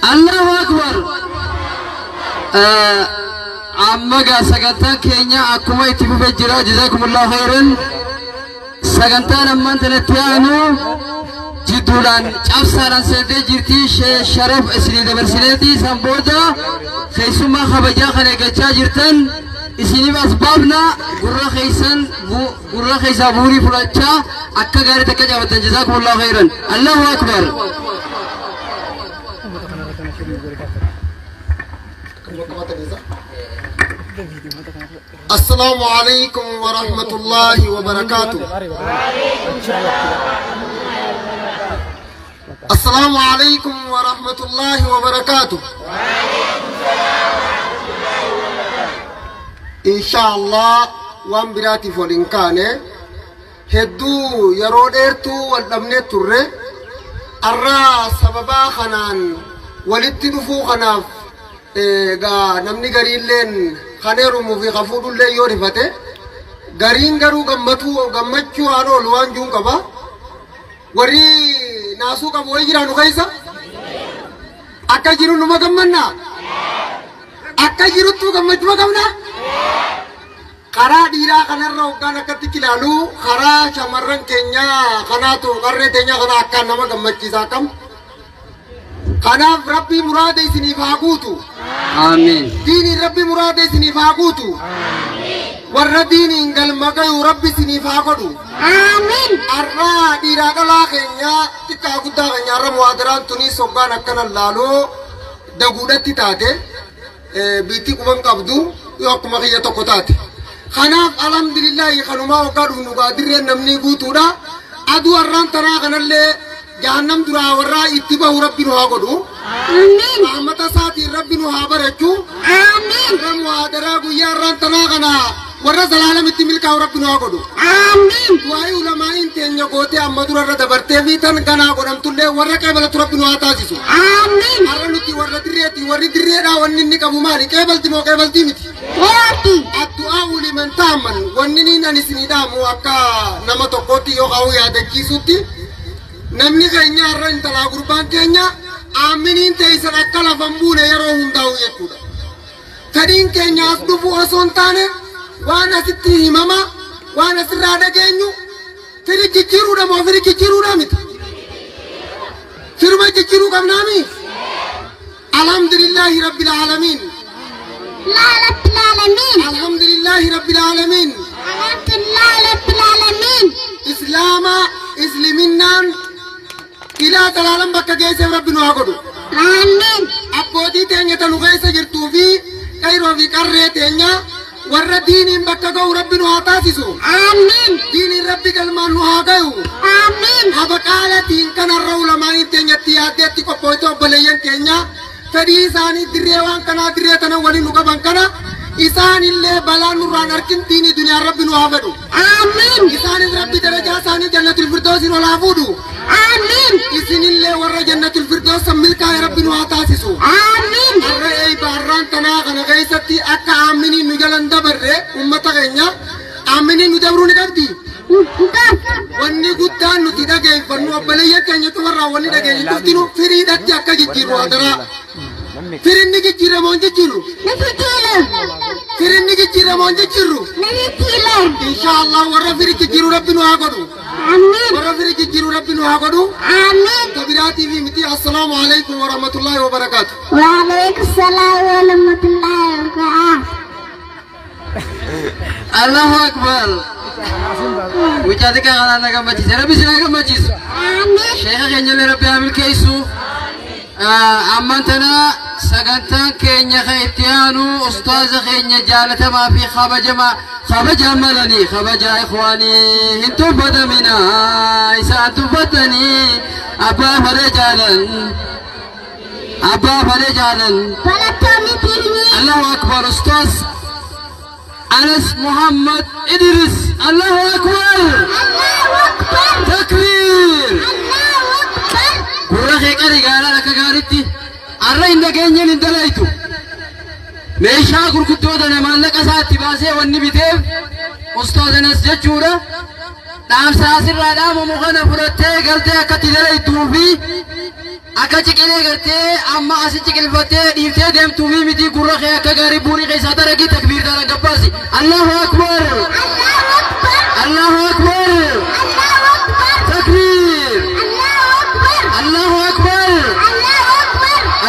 Allahu akbar. Amma gaa sagantaan keenya akkuma itti fufee jira. Jazakumullahu khairan. Sagantaan ammaan tanatti aanu jidduudhaan cabsaadhaan seentee jirti. Sharaf isinii dabarsineeti. San booda keessummaa kabajaa kan eeggachaa jirtan isiniif as baafna. Gurra keessan gurra keessaa buurii fudhachaa akka gaariitti akka jaabattan. Jazakumullahu khairan. Allahu akbar. السلام عليكم ورحمة الله وبركاته. السلام عليكم ورحمة الله وبركاته. إن شاء الله وان براتي فولين كان هدو يرود إرتو والدمنة تره الرا سببا خنان ولدت نفو خناف namni gariilleen kan heerumuu fi kan fuudhullee yoo rifate gariin garuu gammachuu haan oolu waan juun qaba. Warri naasuu qabu wayi jiraanu keessa akka jiru numa gammannaa, akka jiruttuu gammachuu qabna. Karaa dhiiraa kanarra hoggaan akkatti ilaalu, karaa shamarran keenyaa kanaatu qarree teenyaa kana akkaan nama gammachiisa akkam. Kanaaf Rabbi muraada isiniif haa guutu. Amiin. Diiniin Rabbi muraada isiniif haa guutu. Warra diiniin galma gayu Rabbi isiniif haa godhu. Amiin. Arraa dhiiraa dhalaa keenyaa xiqqaa guddaa keenya arra muwaadaraan tunis hoggaan akkana laaloo daguudhatti taate biitti quban qabdu yoo akkuma kiyya tokko taate. Kanaaf alhamdulillaahi kanumaa hoggaa dhufnu gaa dirreen namni guutuudha. Aduu arraan tanaa kanallee jahannam duraa warraa itti bahu Rabbi nu haa godhu. Amiin. Rahmata isaatiin Rabbi nu haa barachuu. Amiin. Warra muhaadaraa guyyaa arraan tanaa kana warra zalaalamitti milkaa'u Rabbi nu haa godhu. Amiin. Waa'ee ulamaa'iin teenya gootee amma dura irra dabartee fi tan ganaa godhamtullee warra qeebalatu Rabbi nu haa taasisu. Amiin. Har'a nuti warra dirreeti, warri dirreedhaa wanni inni qabu maali? Qeebalti moo qeebaltii miti? Qeebalti. Addu'aa uliman taaman wanni niin ani isinii dhaamu akka nama tokkootti yookaan yaadachiisutti namni keenya har'a intalaa gurbaan keenya aaminiin teessan akka lafan buune yeroo hundaa'u jechuudha. Fedhiin keenya as dhufu osoo hin taane waan asitti himama waan asirraa dhageenyu firi jijjiiruudha moo firi jijjiiruudha miti? Firuma jijjiiruu qabnaami? Alhamdulillahi rabbil aalamiin. La rabbil aalamiin. Alhamdulillahi rabbil aalamiin. Alhamdulillahi rabbil aalamiin. Islaama isliminnaan ilaa talaalan bakka geesseef Rabbi nu haa godhu. Amiin. Abbootii teenya tanu keessa jirtuu fi qayroo fi qarree teenya warra diiniin bakka ga'u Rabbi nu haa taasisu. Amiin. Diiniin Rabbi galmaan nu haa ga'u. Amiin. Habaqaalatiin kanarra ulamaaniin teenyatti yaaddeetti qophooyte obboleeyyan keenya fedhii isaanii dirree waan kanaa dirree tana waliin nu qaban kana isaanillee balaa nurraan arkin diinii duniyaan Rabbi nu haa fedhu. Amiin. Isaanis Rabbi darajaa isaanii jannatul firdoosiin ol haa fuudhu. Amiin. Isinillee warra jannatul firdoos san milkaa'e Rabbi nu haa taasisu. Amiin. Har'a eeyba har'aan tanaa kana keessatti akka aaminiin nu jalan dabarre ummata keenya aaminiin nu dabruu ni qabdi. Wanni guddaan nuti dhageeffannu obboleeyyan keenya cufarraa wanni dhageenyu cuftinu firiidhatti akka jijjiirru hadaraa. Firinni jijjiiramoo hin jijjiirru? Ni jijjiirru. Firinni jijjiiramoo hin jijjiirru? Ni jijjiirru. Insha Allah warra firi jijjiiru Rabbi nu haa godhu. Amiin. Warra firi jijjiiru Rabbi nu haa godhu. Amiin. Tabiraatii fi miti assalaamu alaikum wa rahmatullahi wa barakaatu. Wa alaikum salaam wa rahmatullahi wa barakatuh. Allahu akbar. Mucaa xiqqaa kanaan na gammachiise. Rabbi si haa gammachiisu. Amiin. Sheeka keenyallee Rabbi haa milkeessu. Ammaan tana sagantaan keenya kan itti aanu ustaaza keenya jaalatamaa fi kabajamaa kabajaa malanii kabajaa ikhwaanii hin tuffatamina isaan tuffatanii abbaa fadhe jaalan abbaa fadhe jaalan. Barattoonni diinii. Allahu akbar. Ustaaz Anas Muhammad Idris. Allahu akbar. Allahu akbar. Takbiir. Allahu akbar. Gurra kee qari gaalaan akka gaariitti arra hin dhageenyeen hin dalaytu. Meeshaa gurguddoota maallaqa isaa itti baasee wanni biteef ustaaz Anas jechuudha. Dhaamsa asirraa dhaamamu kana fudhattee galtee akka itti dalaytuu fi Akka ciqilee gartee amma asi ciqilfattee dhiiftee deemtuu fi miti gurra kee akka gaarii buurii keessaa daragi takbiir dhaan gabbaasi. Allahu Akbar! Allahu Akbar! Takbiir! Allahu Akbar!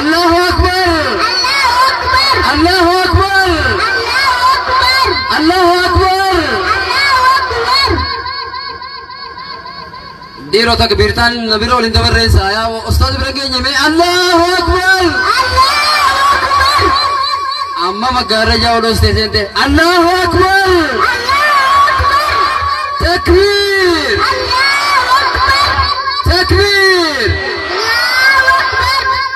Allahu Akbar! Allahu Akbar! Allahu Akbar! Dhiiroo takbiirtaan na bira waliin dabarreessa. Yaa ustaaz bira geenye mee Allahu Akbar! Amma maggaarra odhoostee seente. Allahu Akbar! Takbiir! Takbiir!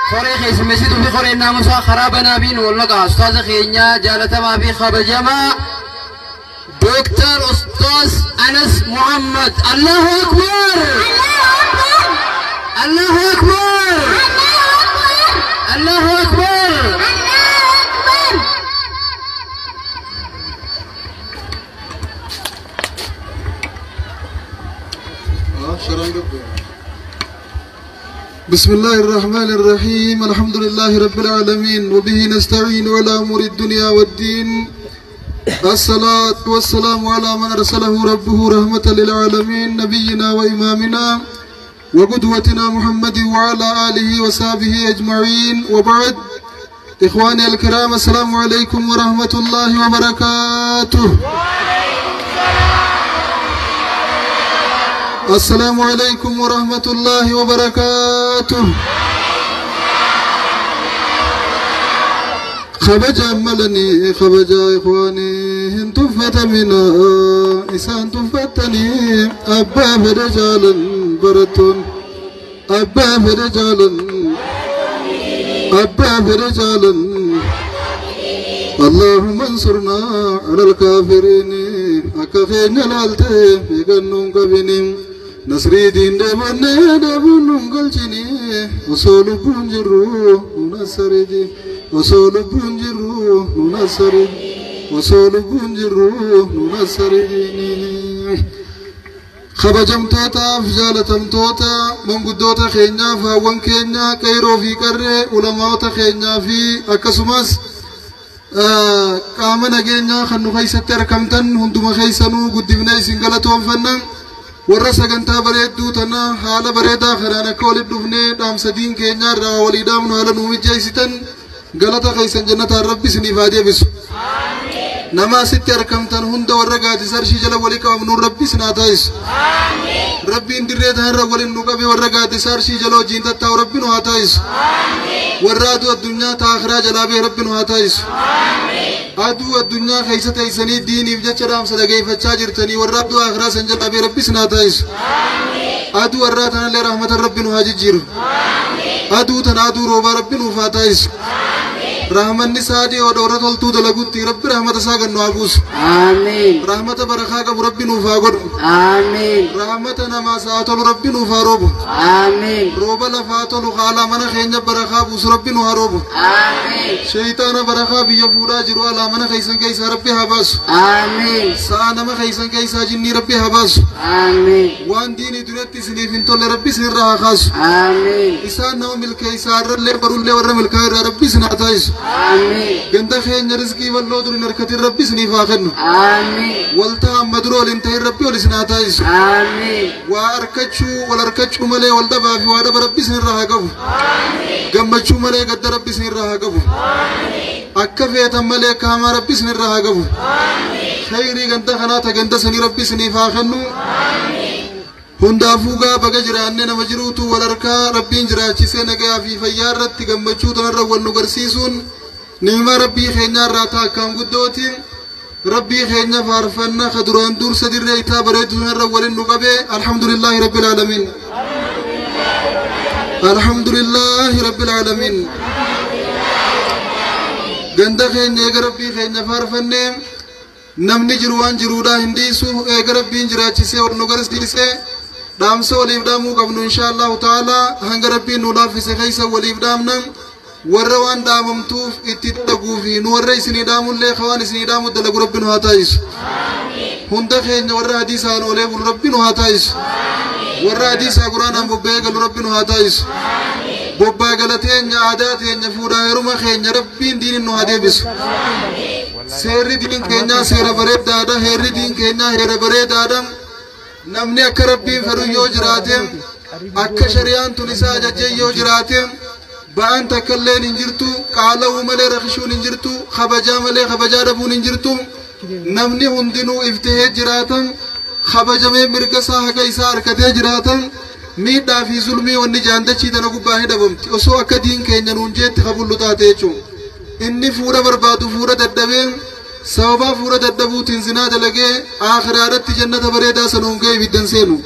Koree keessummeessituu fi koreen naamusaa karaa banaa fi wal naqa. Ustaaza keenya jaalatamaa fi kabajamaa Dooktar Ustaaz Anas Muhammad. Allahu Akbar! Allahu Akbar! Allahu Akbar! بسم الله الرحمن الرحيم. الحمد لله رب العالمين، وبه نستعين على أمور الدنيا والدين. الصلاة والسلام على من أرسله ربه رحمة للعالمين، نبينا وإمامنا وقدوتنا محمد وعلى آله وصحبه أجمعين، وبعد. إخواني الكرام، السلام عليكم ورحمة الله وبركاته. السلام عليكم ورحمة الله وبركاته. خبجا ملني خبجا إخواني، انتفت منا إسان تفتني أبا فرجالا برتون أبا فرجالا أبا فرجالا. اللهم انصرنا على الكافرين. أكفين الالتي في قنون كبنين نصري دين دبني دبنون قلجني وصول بنجرو نصري وصول بنجرو نصري وصول بنجرو نصري. خبجمتوتا فجالتمتوتا منقدوتا خينيا فاوان كينيا كيرو في كري علماوتا خينيا في أكسماس qaama nageenyaa kan nu keessatti argamtan hunduma keessanuu guddifnee isin galatoonfanna. Warra sagantaa bareedduu tana haala bareedaa kanaan akka walitti dhufnee dhaamsa diin keenyaa irraa walii dhaamnu haala nuu mijeessitan galata keessan jannataan rabbi isiniif haa deebisu. Nama asitti argamtan hunda warra gaaddisa arshii jala walii qabamnuun rabbi isin haa taasisu. Rabbiin dirree tanarra waliin nu qabe warra gaaddisa arshii jala hojiin tattaa'u rabbi nu haa taasisu. Warra aduu addunyaa taakhiraa jalaa bee rabbi nu haa taasisu. Aduu addunyaa keessa teessanii diiniif jecha dhaamsa dhageeffachaa jirtanii warra aduu akhiraa san jalaa bee rabbi isin haa taasisu. Aduu warraa tanallee rahmatan rabbi nu haa jijjiiru. Aduu tana aduu roobaa rabbi nuuf haa taasisu. Rahmanni saadii odhoora toltuu dalagutti rabbi rahmata isaa gannu haa buusu. Amiin. Rahmata barakaa qabu rabbi nuuf haa godhu. Amiin. Rahmata namaa isaa tolu rabbi nuuf haa roobu. Amiin. Rooba lafaa tolu haalaa mana keenya barakaa buusu rabbi nu haa roobu. Amiin. Shayitaana barakaa biyya fuudhaa jiru alaa mana keessan keessaa rabbi haa baasu. Amiin. Sa'a nama keessan keessaa jinnii rabbi haa baasu. Amiin. Waan diinii duratti isiniif hin tolle rabbi isinirraa haa kaasu. Amiin. Isaan nama milkeessaa irrallee barullee warra milkaa'e irraa rabbi isin haa taasisu. Amiin. Ganda keenya rizqii bal'oo durin harkatiin rabbi isiniif haa kennu. Amiin. Waltaa amma dura waliin ta'in rabbi ol isin haa taasisu. Amiin. Waa harkachuu wal harkachuu malee wal dhabaa fi waa dhaba rabbi isinirraa haa qabu. Gammachuu malee gadda rabbi isinirraa haa qabu. Akka feetan malee akka hamaa rabbi isinirraa haa qabu. Khayrii ganda kanaa ta ganda sanii rabbi isiniif haa kennu. Hundaafuu gaa baga jiraannee nama jiruutu wal harkaa rabbiin jiraachisee nagaa fi fayyaa irratti gammachuu tanarra wal nu garsiisuun ni'ima rabbii keenyaa irraa taakkaan guddooti. Rabbii keenya faarfanna ka duraan dursa dirree isaa bareedu sanarra waliin nu qabee alhamdulillaahi rabbil aalamiin. Alhamdulillaahi rabbil aalamiin. Ganda keenya eega rabbii keenya faarfannee namni jiru waan jiruudhaa hin dhiisu eega rabbiin jiraachisee wal nu garsiisee dhaamsa waliif dhaamuu qabnu insha Allahu ta'ala hanga rabbiin nu laaffise keessa waliif dhaamna. Warra waan dhaamamtuuf itti dalaguu fi nu warra isinii dhaamullee waan isinii dhaamu dalagu rabbi nu haa taasisu. Hunda keenya warra hadiisaan oolee bulu rabbi nu haa taasisu. Warra hadiisaa quraanaan bobba'ee galu rabbi nu haa taasisu. Bobbaa galateenya aadaa teenya fuudhaa heeruma keenya rabbiin diinin nu haa deebisu. Seerri diin keenyaa seera bareedaadha. Heerri diin keenyaa heera bareedaadha. Namni akka rabbiin fedhu yoo jiraate, akka shari'aan tun isaa ajajee yoo jiraate, ba'aan takka illeen hin jirtu, qaala'uu malee rakishuun hin jirtu, kabajaa malee kabajaa dhabuun hin jirtu. Namni hundinuu iftihee jiraatan, kabajamee mirga isaa haqa isaa harkatee jiraatan, miidhaa fi zulmii wanni jaandachii tana gubbaa hin dhabamti. Osoo akka diin keenya nuun jeetti kabullu taate jechuun. Inni fuudha barbaadu fuudha dadhabee sababaa fuudha dadhabuutiin zinaa dalagee aakhiraadhatti jannata bareedaa sanuun ga'e ibiddan seenu.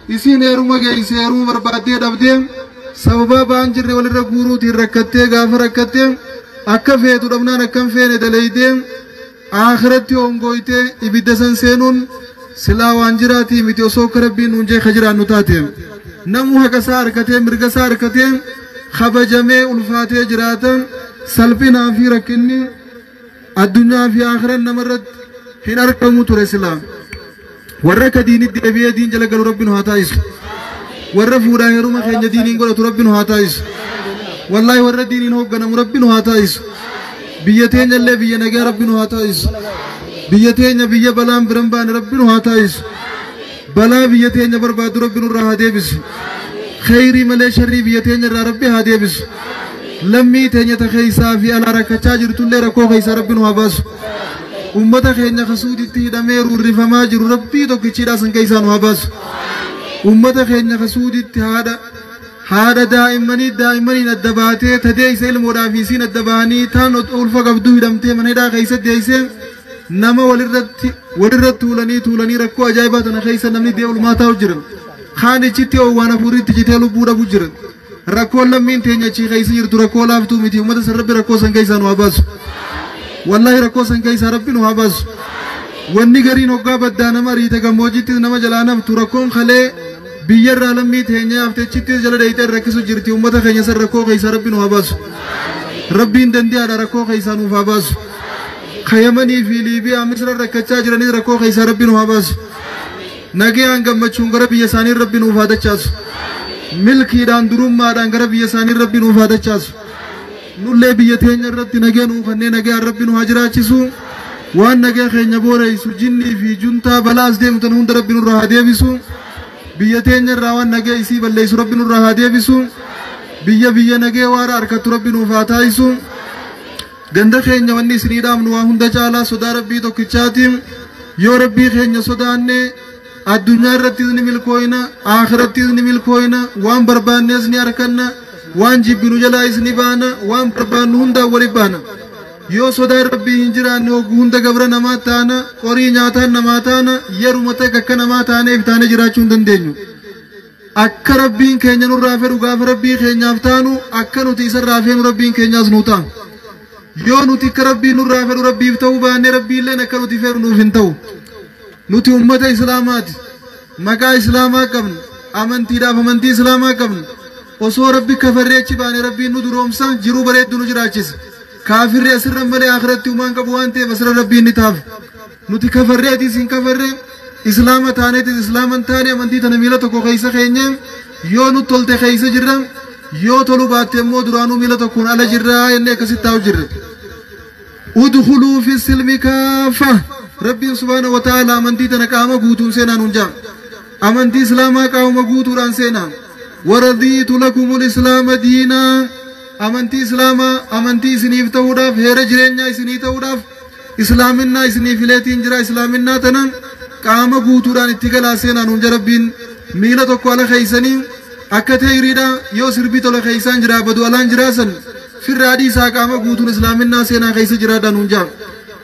Isiin heeruma geessee heeruma barbaaddee dhabdee sababaa ba'aan jirre walirra guuruutiin rakkattee gaafa rakkattee akka feetu dhabnaan akkam feene dalaydee aakhiratti hongooytee ibidda san seenuun silaa waan jiraatii miti osoo akka rabbiin nuun jee ka jiraannu taate. Namuu haqa isaa harkatee mirga isaa harkatee kabajamee ulfaatee jiraatan salphinaa fi rakkinni addunyaa fi aakhiran namarratti hin argamu ture silaa. Warra akka diinitti deebi'ee diin jala galu rabbi nu haa taasisu. Warra fuudhaa heeruma keenya diiniin godhatu rabbi nu haa taasisu. Wallaahi warra diiniin hoogganamu rabbi nu haa taasisu. Biyya teenya illee biyya nagaa rabbi nu haa taasisu. Biyya teenya biyya balaan biran baane rabbi nu haa taasisu. Balaa biyya teenya barbaadu rabbi nurraa haa deebisu. Khayrii malee sharrii biyya teenya irraa rabbi haa deebisu. Lammii teenya ta keessaa fi alaa rakkachaa jirtullee rakkoo keessaa rabbi nu haa baasu. Ummata keenya kasuuditti hidhamee rurrifamaa jiru rabbii tokkichiidhaa san keessaa nu haa baasu. Ummata keenya kasuuditti haadha daa'immanii daa'immaniin adda baatee tadeessa ilmoodhaa fi isiin adda bahanii taan ulfa qabduu hidhamtee mana hidhaa keessatti deessee nama walirratti tuulanii rakkoo ajaa'ibaa tana keessa namni dee ulmaataa jira. Kaan ichitti oowwaan hafuuritti citee lubbuu dhabu jira. Rakkoon lammiin teenya achii keessa jirtu rakkoo laaftuu miti. Ummata san rabbi rakkoo san keessaa nu haa baasu. Wallaahi rakkoo san keessaa rabbi nu haa baasu. Wanni gariin hoggaa baddaa nama ariite gammoojjittis nama jalaa naftu rakkoon kalee biyyarraa lammii teenya hafteechittis jala dheeyitee rakkisu jirti. Ummata keenya san rakkoo keessaa rabbi nu haa baasu. Rabbiin dandi'aadha rakkoo keessaa nuuf haa baasu. Kayamanii fi Liibiyaa Misra rakkachaa jiranis rakkoo keessaa rabbi nu haa baasu. Nagayaan gammachuun gara biyya isaanii rabbi nuuf haa dachaasu. Milkiidhaan durummaadhaan gara biyya isaanii rabbi nuuf haa dachaasu. Nullee biyya teenya irratti nagee nuu kanneen nagayaan rabbi nu haa jiraachisu. Waan nagaya keenya booreessu jinnii fi juntaa balaas deemtan hunda rabbi nurraa haa deebisu. Biyya teenya irraa waan nagaya isii balleessu rabbi nurraa haa deebisu. Biyya nagaya waara harkattu rabbi nuuf haa taasisu. Ganda keenya wanni isinii dhaamnu waa hunda caalaa sodaa rabbii tokkichaatiin yoo rabbii keenya sodaanne addunyaa irrattis ni milkooyna, aakhirattis ni milkooyna, waan barbaannes ni arganna, waan jibbinu jalaayis ni baana, waan barbaannu hundaan wali baana. Yoo sodaa rabbii hin jiraanne hogguu hunda gabra namaa taana, qorii nyaataan namaa taana, yeruma takka akka namaa taaneef taane jiraachuu hin dandeenyu. Akka rabbiin keenya nurraa fedhu gaafa rabbii keenyaaf taanu akka nuti isarraa feenu rabbiin keenyaas nuu ta'a. Yoo nuti akka rabbiin nurraa fedhu rabbiif ta'uu baanne rabbiilleen akka nuti fedhu nuuf hin ta'u. Nuti ummata islaamaati. Maqaa islaamaa qabna. Amantiidhaaf amantii islaamaa qabna. Osoo rabbi kafarree achi baane rabbiin nu duroomsa jiruu bareedduu nu jiraachisa. Kaafirri asirra malee akhiratti uumaan qabu waan ta'eef asirra rabbiin ni taaf. Nuti kafarreetis hin kafarree islaama taaneetis islaama hin taane amantii tana miila tokko keessa keenya yoo nu tolte keessa jirra yoo tolu baatte immoo duraanuu miila tokkoon ala jirra jennee akkasitti taa'u jirra. Udkhuluu fi silmi kaafa. Rabbiin subhaana wa ta'ala amantii tana qaama guutuun seenaan hunjaa. Amantii islaamaa qaama guutuudhaan seenaa. Waradiitu lakumul islaama diinaa. Amantii islaamaa amantii isiniif ta'uudhaaf heera jireenyaa isinii ta'uudhaaf islaaminaa isiniif fileetiin jira islaaminaa tana qaama guutuudhaan itti galaa seenaan hunja rabbiin miila tokko ala keeysanii akka teeyriidha yoo sirbii tola keeysaan jira badu alaan jiraasan firraa dhiisaa qaama guutuun islaaminaa seenaa keeysa jiraadhaan hunjaa.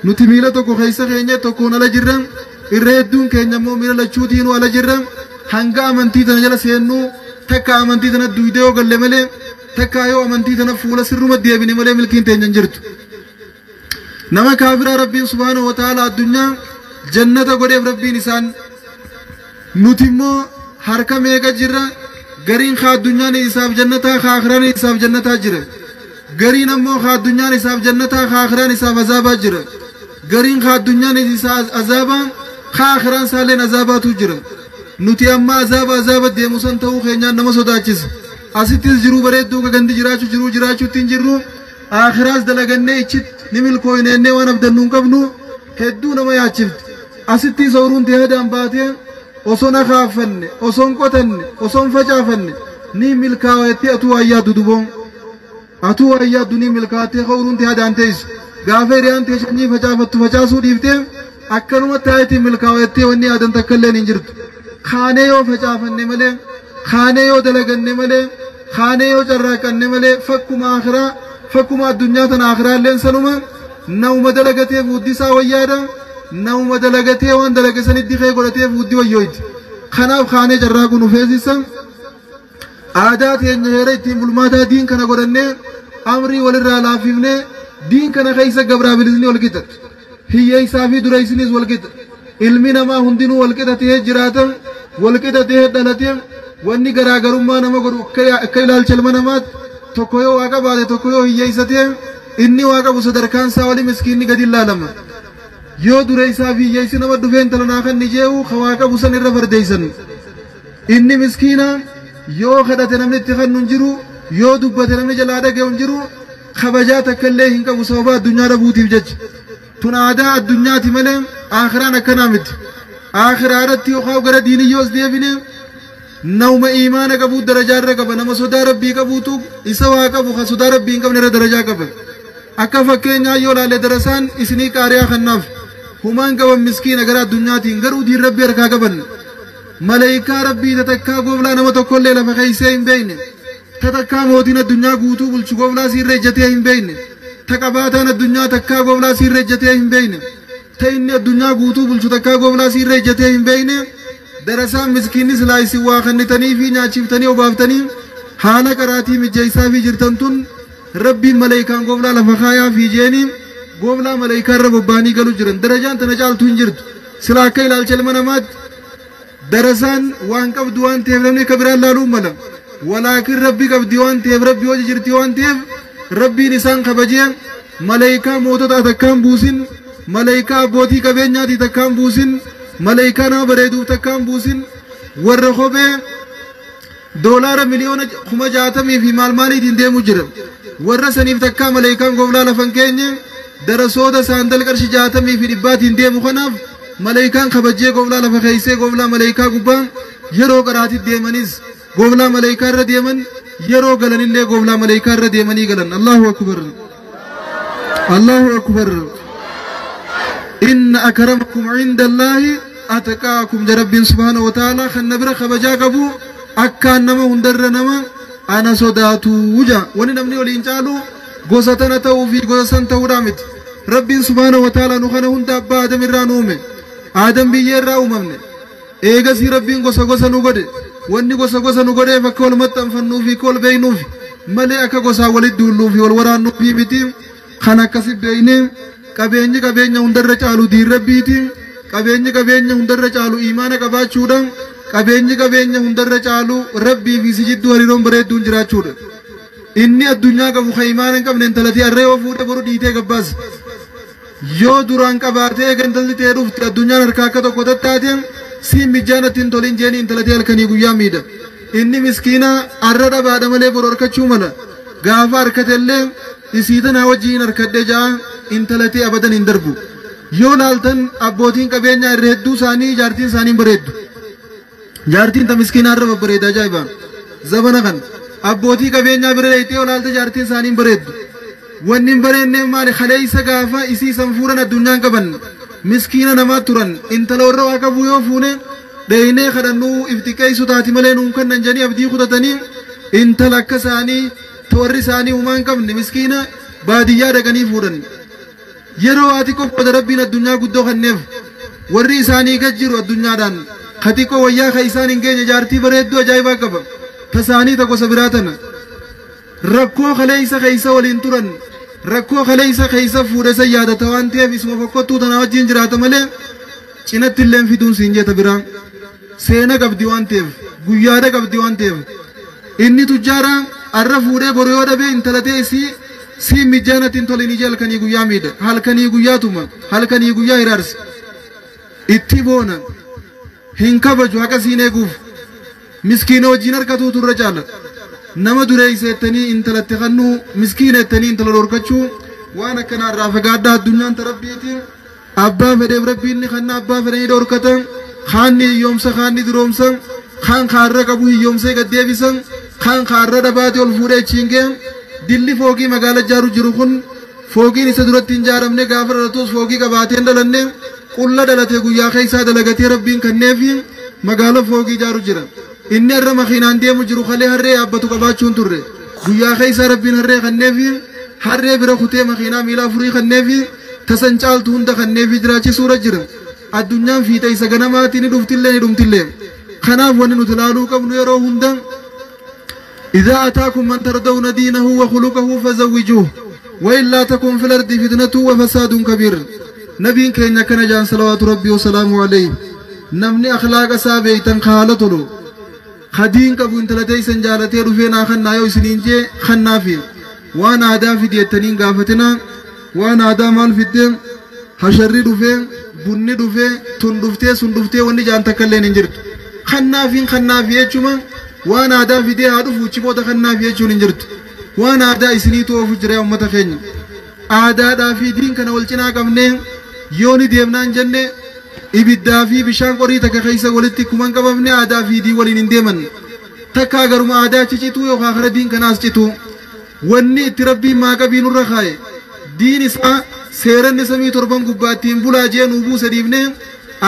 Nuti miila tokko keessa keenya tokkoon ala jirra irra hedduun keenya immoo miila lachuutiinuu ala jirra hanga amantii tana jala seennuu takka amantii tana duydee yoo galle malee takka yoo amantii tana fuula sirruma deebine malee milkiin teenya hin jirtu. Nama kaafiraa rabbiin subhaanahu wa ta'ala addunyaa jannata godheef rabbiin isaan nuti immoo harka meeqa jirra gariin kaa addunyaan isaaf jannataa kaa akiraan isaaf jannataa jira. Gariin ammoo kaa addunyaan isaaf jannataa kaa akiraan isaaf azaabaa jira. Gariin kaa addunyaan isaaf azaabaa kaa akiraan isaalleen azaabaatu jira. Nuti amma azaaba deemu san ta'uu keenyaan nama sodaachisa. Asittis jiruu bareedduu ka gandi jiraachuu jiruu jiraachuutti hin jirru. Aakhiraas dalagannee ichitti ni milkooyneennee waan abdannu hin qabnu hedduu nama yaachifti. Asittis ooyiruun ta'ee hadaan baatee osoo na kaafanne, osoo hin qotanne, osoo hin facaafanne ni milkaa'etti atuu ayyaaddu duboon. Atuu ayyaaddu ni milkaa'attee ooyiruun ta'ee hadaan teessu. Gaafa hiriyaan ta'e sanyii facaafattu facaasuu dhiiftee akkanuma taayitiin milkaa'ettee wanni yaadan takka illee hin jirtu. Kaanee yoo facaafanne malee, kaanee yoo dalaganne malee, kaanee yoo carraaqanne malee fakkuma akhiraa fakkuma addunyaa tana akhiraa illeen sanuma nama dalagatee fuuddisaa wayyaadha. Nama dalagatee waan dalage sanitti kee godhatee fuuddi wayyooyti. Kanaaf kaanee carraaquu nu feesisa. Aadaa teenya heera ittiin bulmaataa diin kana godhannee amrii walirraa laaffifnee diin kana keessa gabraa bilisni wal qixa. Hiyyeessaa fi dureessinis wal qixa. Ilmi namaa hundinuu wal qixa ta'ee jiraata, wal qixa ta'ee dhalate. Wanni garaagarummaa nama godhu akka ilaalcha ilma namaatti tokko yoo waa qabaate tokko yoo hiyyeessa ta'e inni waa qabu sadarkaan isaa wali miskiinni gadi ilaalama. Yoo dureessaa fi hiyyeessi nama dhufee intala naa kan ni jee'u ka waa qabu san irra fardeessan. Inni miskiina yoo kadhate namni itti kennu hin jiru, yoo dubbate namni jalaa dhaga'u hin jiru, kabajaa takka illee hin qabu sababa addunyaa dhabuutiif jecha. Tun aadaa addunyaati malee aakhiraan akkanaa miti. Aakhiraa irratti yookaan gara diiniyyoos deebine nama imaana qabu darajaa irra qaba, nama sodaa rabbii qabuutu isa waa qabu kan sodaa rabbii hin qabne irra darajaa qaba. Akka fakkeenyaa yoo ilaalle darasaan isinii qaariyaa kannaaf humaan qaban miskiina gara addunyaatiin garuu diin rabbii harkaa qaban. Malaayikaa rabbii tatakkaa gooflaa nama tokkollee lafa keessee hin beekne, tatakkaa mootiin addunyaa guutuu bulchu gooflaa siirra ejjatee hin beekne, taqabaataan addunyaa takkaa gooflaa siirra ejjatee hin beekne, ta inni addunyaa guutuu bulchu takkaa gooflaa siirra ejjatee hin beekne. Darasaan miskiinni silaa isin waa kennitanii fi nyaachiftanii obaaftanii haala qaraatii mijeessaa fi jirtan tun rabbiin malaayikaan gooflaa lafa kaayaa fi jeeniin gooflaa malaayikaa irra bobba'anii galu jiran. Darajaan tana caaltu hin jirtu. Silaa akka ilaalcha ilma namaatti darasaan waan qabdu waan ta'eef namni akka biraan laaluu mala. Walaakin rabbi qabdi waan ta'eef rabbi hojii jirti waan ta'eef rabbiin isaan kabajee malaayikaa mootota takkaan buusin, malaayikaa abbootii qabeenyaatii takkaan buusin, malaayikaa nama bareeduuf takkaan buusin, warra kophee doolaara miliyoona 60,000 fi maal maaliitiin deemu jira. Warra saniif takkaa malaayikaan gooflaa lafan keenye darasoota saandal qarshii 60 fi 100 deemu kanaaf malaayikaan kabajee gooflaa lafa keessee gooflaa malaayikaa gubbaa yeroo qaraatitti deemanis gooflaa malaayikaa irra deeman, yeroo galanillee gooflaa malaayikaa irra deemanii galan. Allahu akbar, Allahu akbar. Inna akramakum inda Allahi atqaakum ja Rabbiin subhaanahu wa ta'ala kan na bira kabajaa qabu akkaan nama hundarra nama ana sodaatu ja. Wani namni waliin caalu gosa tana ta'uu fi gosa san ta'uudhaa miti. Rabbiin subhaanahu wa ta'ala nu kana hunda abbaa Aadam irraa nu uume. Aadam biyyee irraa uumamne. Eegasii Rabbiin gosa gosa nu godhe. Wanni gosa gosa nu godheef akka wal maxxanfannuu fi akka wal beeknuuf malee akka gosaa walitti duulluu fi wal waraannuu fi miti. Kan akkasi beeknee qabeenyi qabeenya hundarra caalu diin rabbiiti. Qabeenyi qabeenya hundarra caalu imaana qabaachuudha. Qabeenyi qabeenya hundarra caalu rabbii fi si jidduu hariiroon bareedduun jiraachuudha. Inni addunyaa qabu kan imaana hin qabne intalatee harree yoo fuudhe boru dhiitee gabbaasa. Yoo duraan qabaatee intalli ta'ee dhufte addunyaan harkaa akka tokko tattaate siin mijaanatti hin tolin jeeni intalatee halkanii guyyaa miidha. Inni miskiina har'a dhabaadha malee boru harkachuu mala. Gaafa harkatellee isii tanaa wajjiin harkadhee ja'a intalatee abadan hin darbu. Yoo laaltan abbootiin qabeenyaa irra hedduu isaanii jaartiin isaanii bareeddu. Jaartiin ta miskiinaa irra babbareeda ajaa'iba. Zabana kan abbootii qabeenyaa bira dheeyxee yoo laalte jaartiin isaanii bareeddu. Wanni hin bareedneef maali? Kaleessa gaafa isii san fuudhan addunyaan qaban miskiina namaa turan. Intala warra waa qabu yoo fuune dheeynee kadhannuu iftiqeessu taati malee nuun kennan jedhanii abdii kutatanii intala akka isaanii warri isaanii uumaa hin qabne miskiina baadiyyaa dhaqanii fuudhan. Yeroo ati qofa rabbiin addunyaa guddoo kenneef warri isaanii gad jiru addunyaadhaan katiqoo wayyaa ka isaan hin geenye jaartii bareedduu ajaa'ibaa qaba. Tasaanii ta gosa biraa tana. Rakkoo kaleessa keessa waliin turan, rakkoo kaleessa keessa fuudhe san yaadata waan ta'eef isuma fokkottuu tanaa wajjin jiraata malee cinatti illee fiduun siin jeeta biraa. Seena qabdi waan ta'eef, guyyaadha qabdi waan ta'eef. Inni tujjaara arra fuudhee boru yoo dhabe intalatee isii siin mijaanatti hin tolin ija halkanii guyyaa miidha. Halkanii guyyaa tuma, halkanii guyyaa hiraarsa. Itti boona. Hin kabaju haqa siin eeguuf. Miskiina wajjin harkatuutu irra caala. Nama dureeyseettanii intalatti kannuu miskiineettanii intala dhorkachuu waan akkanaa irraa fagaadhaa. Addunyaan ta rabbiiti. Abbaa fedheef rabbiin ni kanna, abbaa fedhanii dhorkatan. Kaanni hiyyoomsa, kaanni duroomsa, kaan kaarra qabu hiyyoomsee gad deebisan, kaan kaarra dhabaate ol fuudhee achiin ga'e. Dilli foogii magaala ijaaru jiru kun foogiin isa duratti hin ijaaramne. Gaafa dhalatus foogii qabaatee hin dhalanne, qulla dhalate. Guyyaa keessaa dalagatee rabbiin kanneefi magaala foogii ijaaru jira. Inni har'a makiinaan deemu jiru kalee harree yaabbatu qabaachuu hin turre. Guyyaa keessaa rabbiin harree kanneefi harree bira kutee makiinaa miila afurii kanneefi tasan caaltu hunda kanneefi jiraachisuura jira. Addunyaan fiixa isa ganamaati, ni dhuftillee ni dhumtillee. Kanaaf wanni nuti ilaaluu qabnu yeroo hunda, إذا أتاكم من ترضون دينه وخلقه فزوجوه وإلا تكن في الأرض فتنة وفساد كبير. نبي كين كان جان صلوات ربي وسلامه عليه، namni akhlaaqa isaa beeytan haala tolu hadiin qabu intala teeysan jaalatee dhufee naa kannaa yoo isiniin jee kannaafi. Waan aadaa fidi jettaniin gaafatina. Waan aadaa maal fidde, hasharri dhufee, bunni dhufee, tun dhuftee, sun dhuftee, wanni jaan takka illeen hin jirtu. Kannaafiin kannaafi jechuma. Waan aadaa fidee haa dhufu, booda kannaafi jechuun hin jirtu. Waan aadaa isiniitu oofu jira. Uummata keenya, aadaadhaa fi diin kana wal cinaa qabnee yoo ni deemnaan jenne, ibiddaa fi bishaan qorii takka keessa walitti kuman qabamne. Aadaa fi diin waliin hin deeman. Takkaa garuma aadaa achi cituu yookaan kara diin kanaas cituu. Wanni itti rabbiin maaqabii nurra kaaye, diin isaa seeranni samii torban gubbaattiin bulaa jee nuu buuse dhiifnee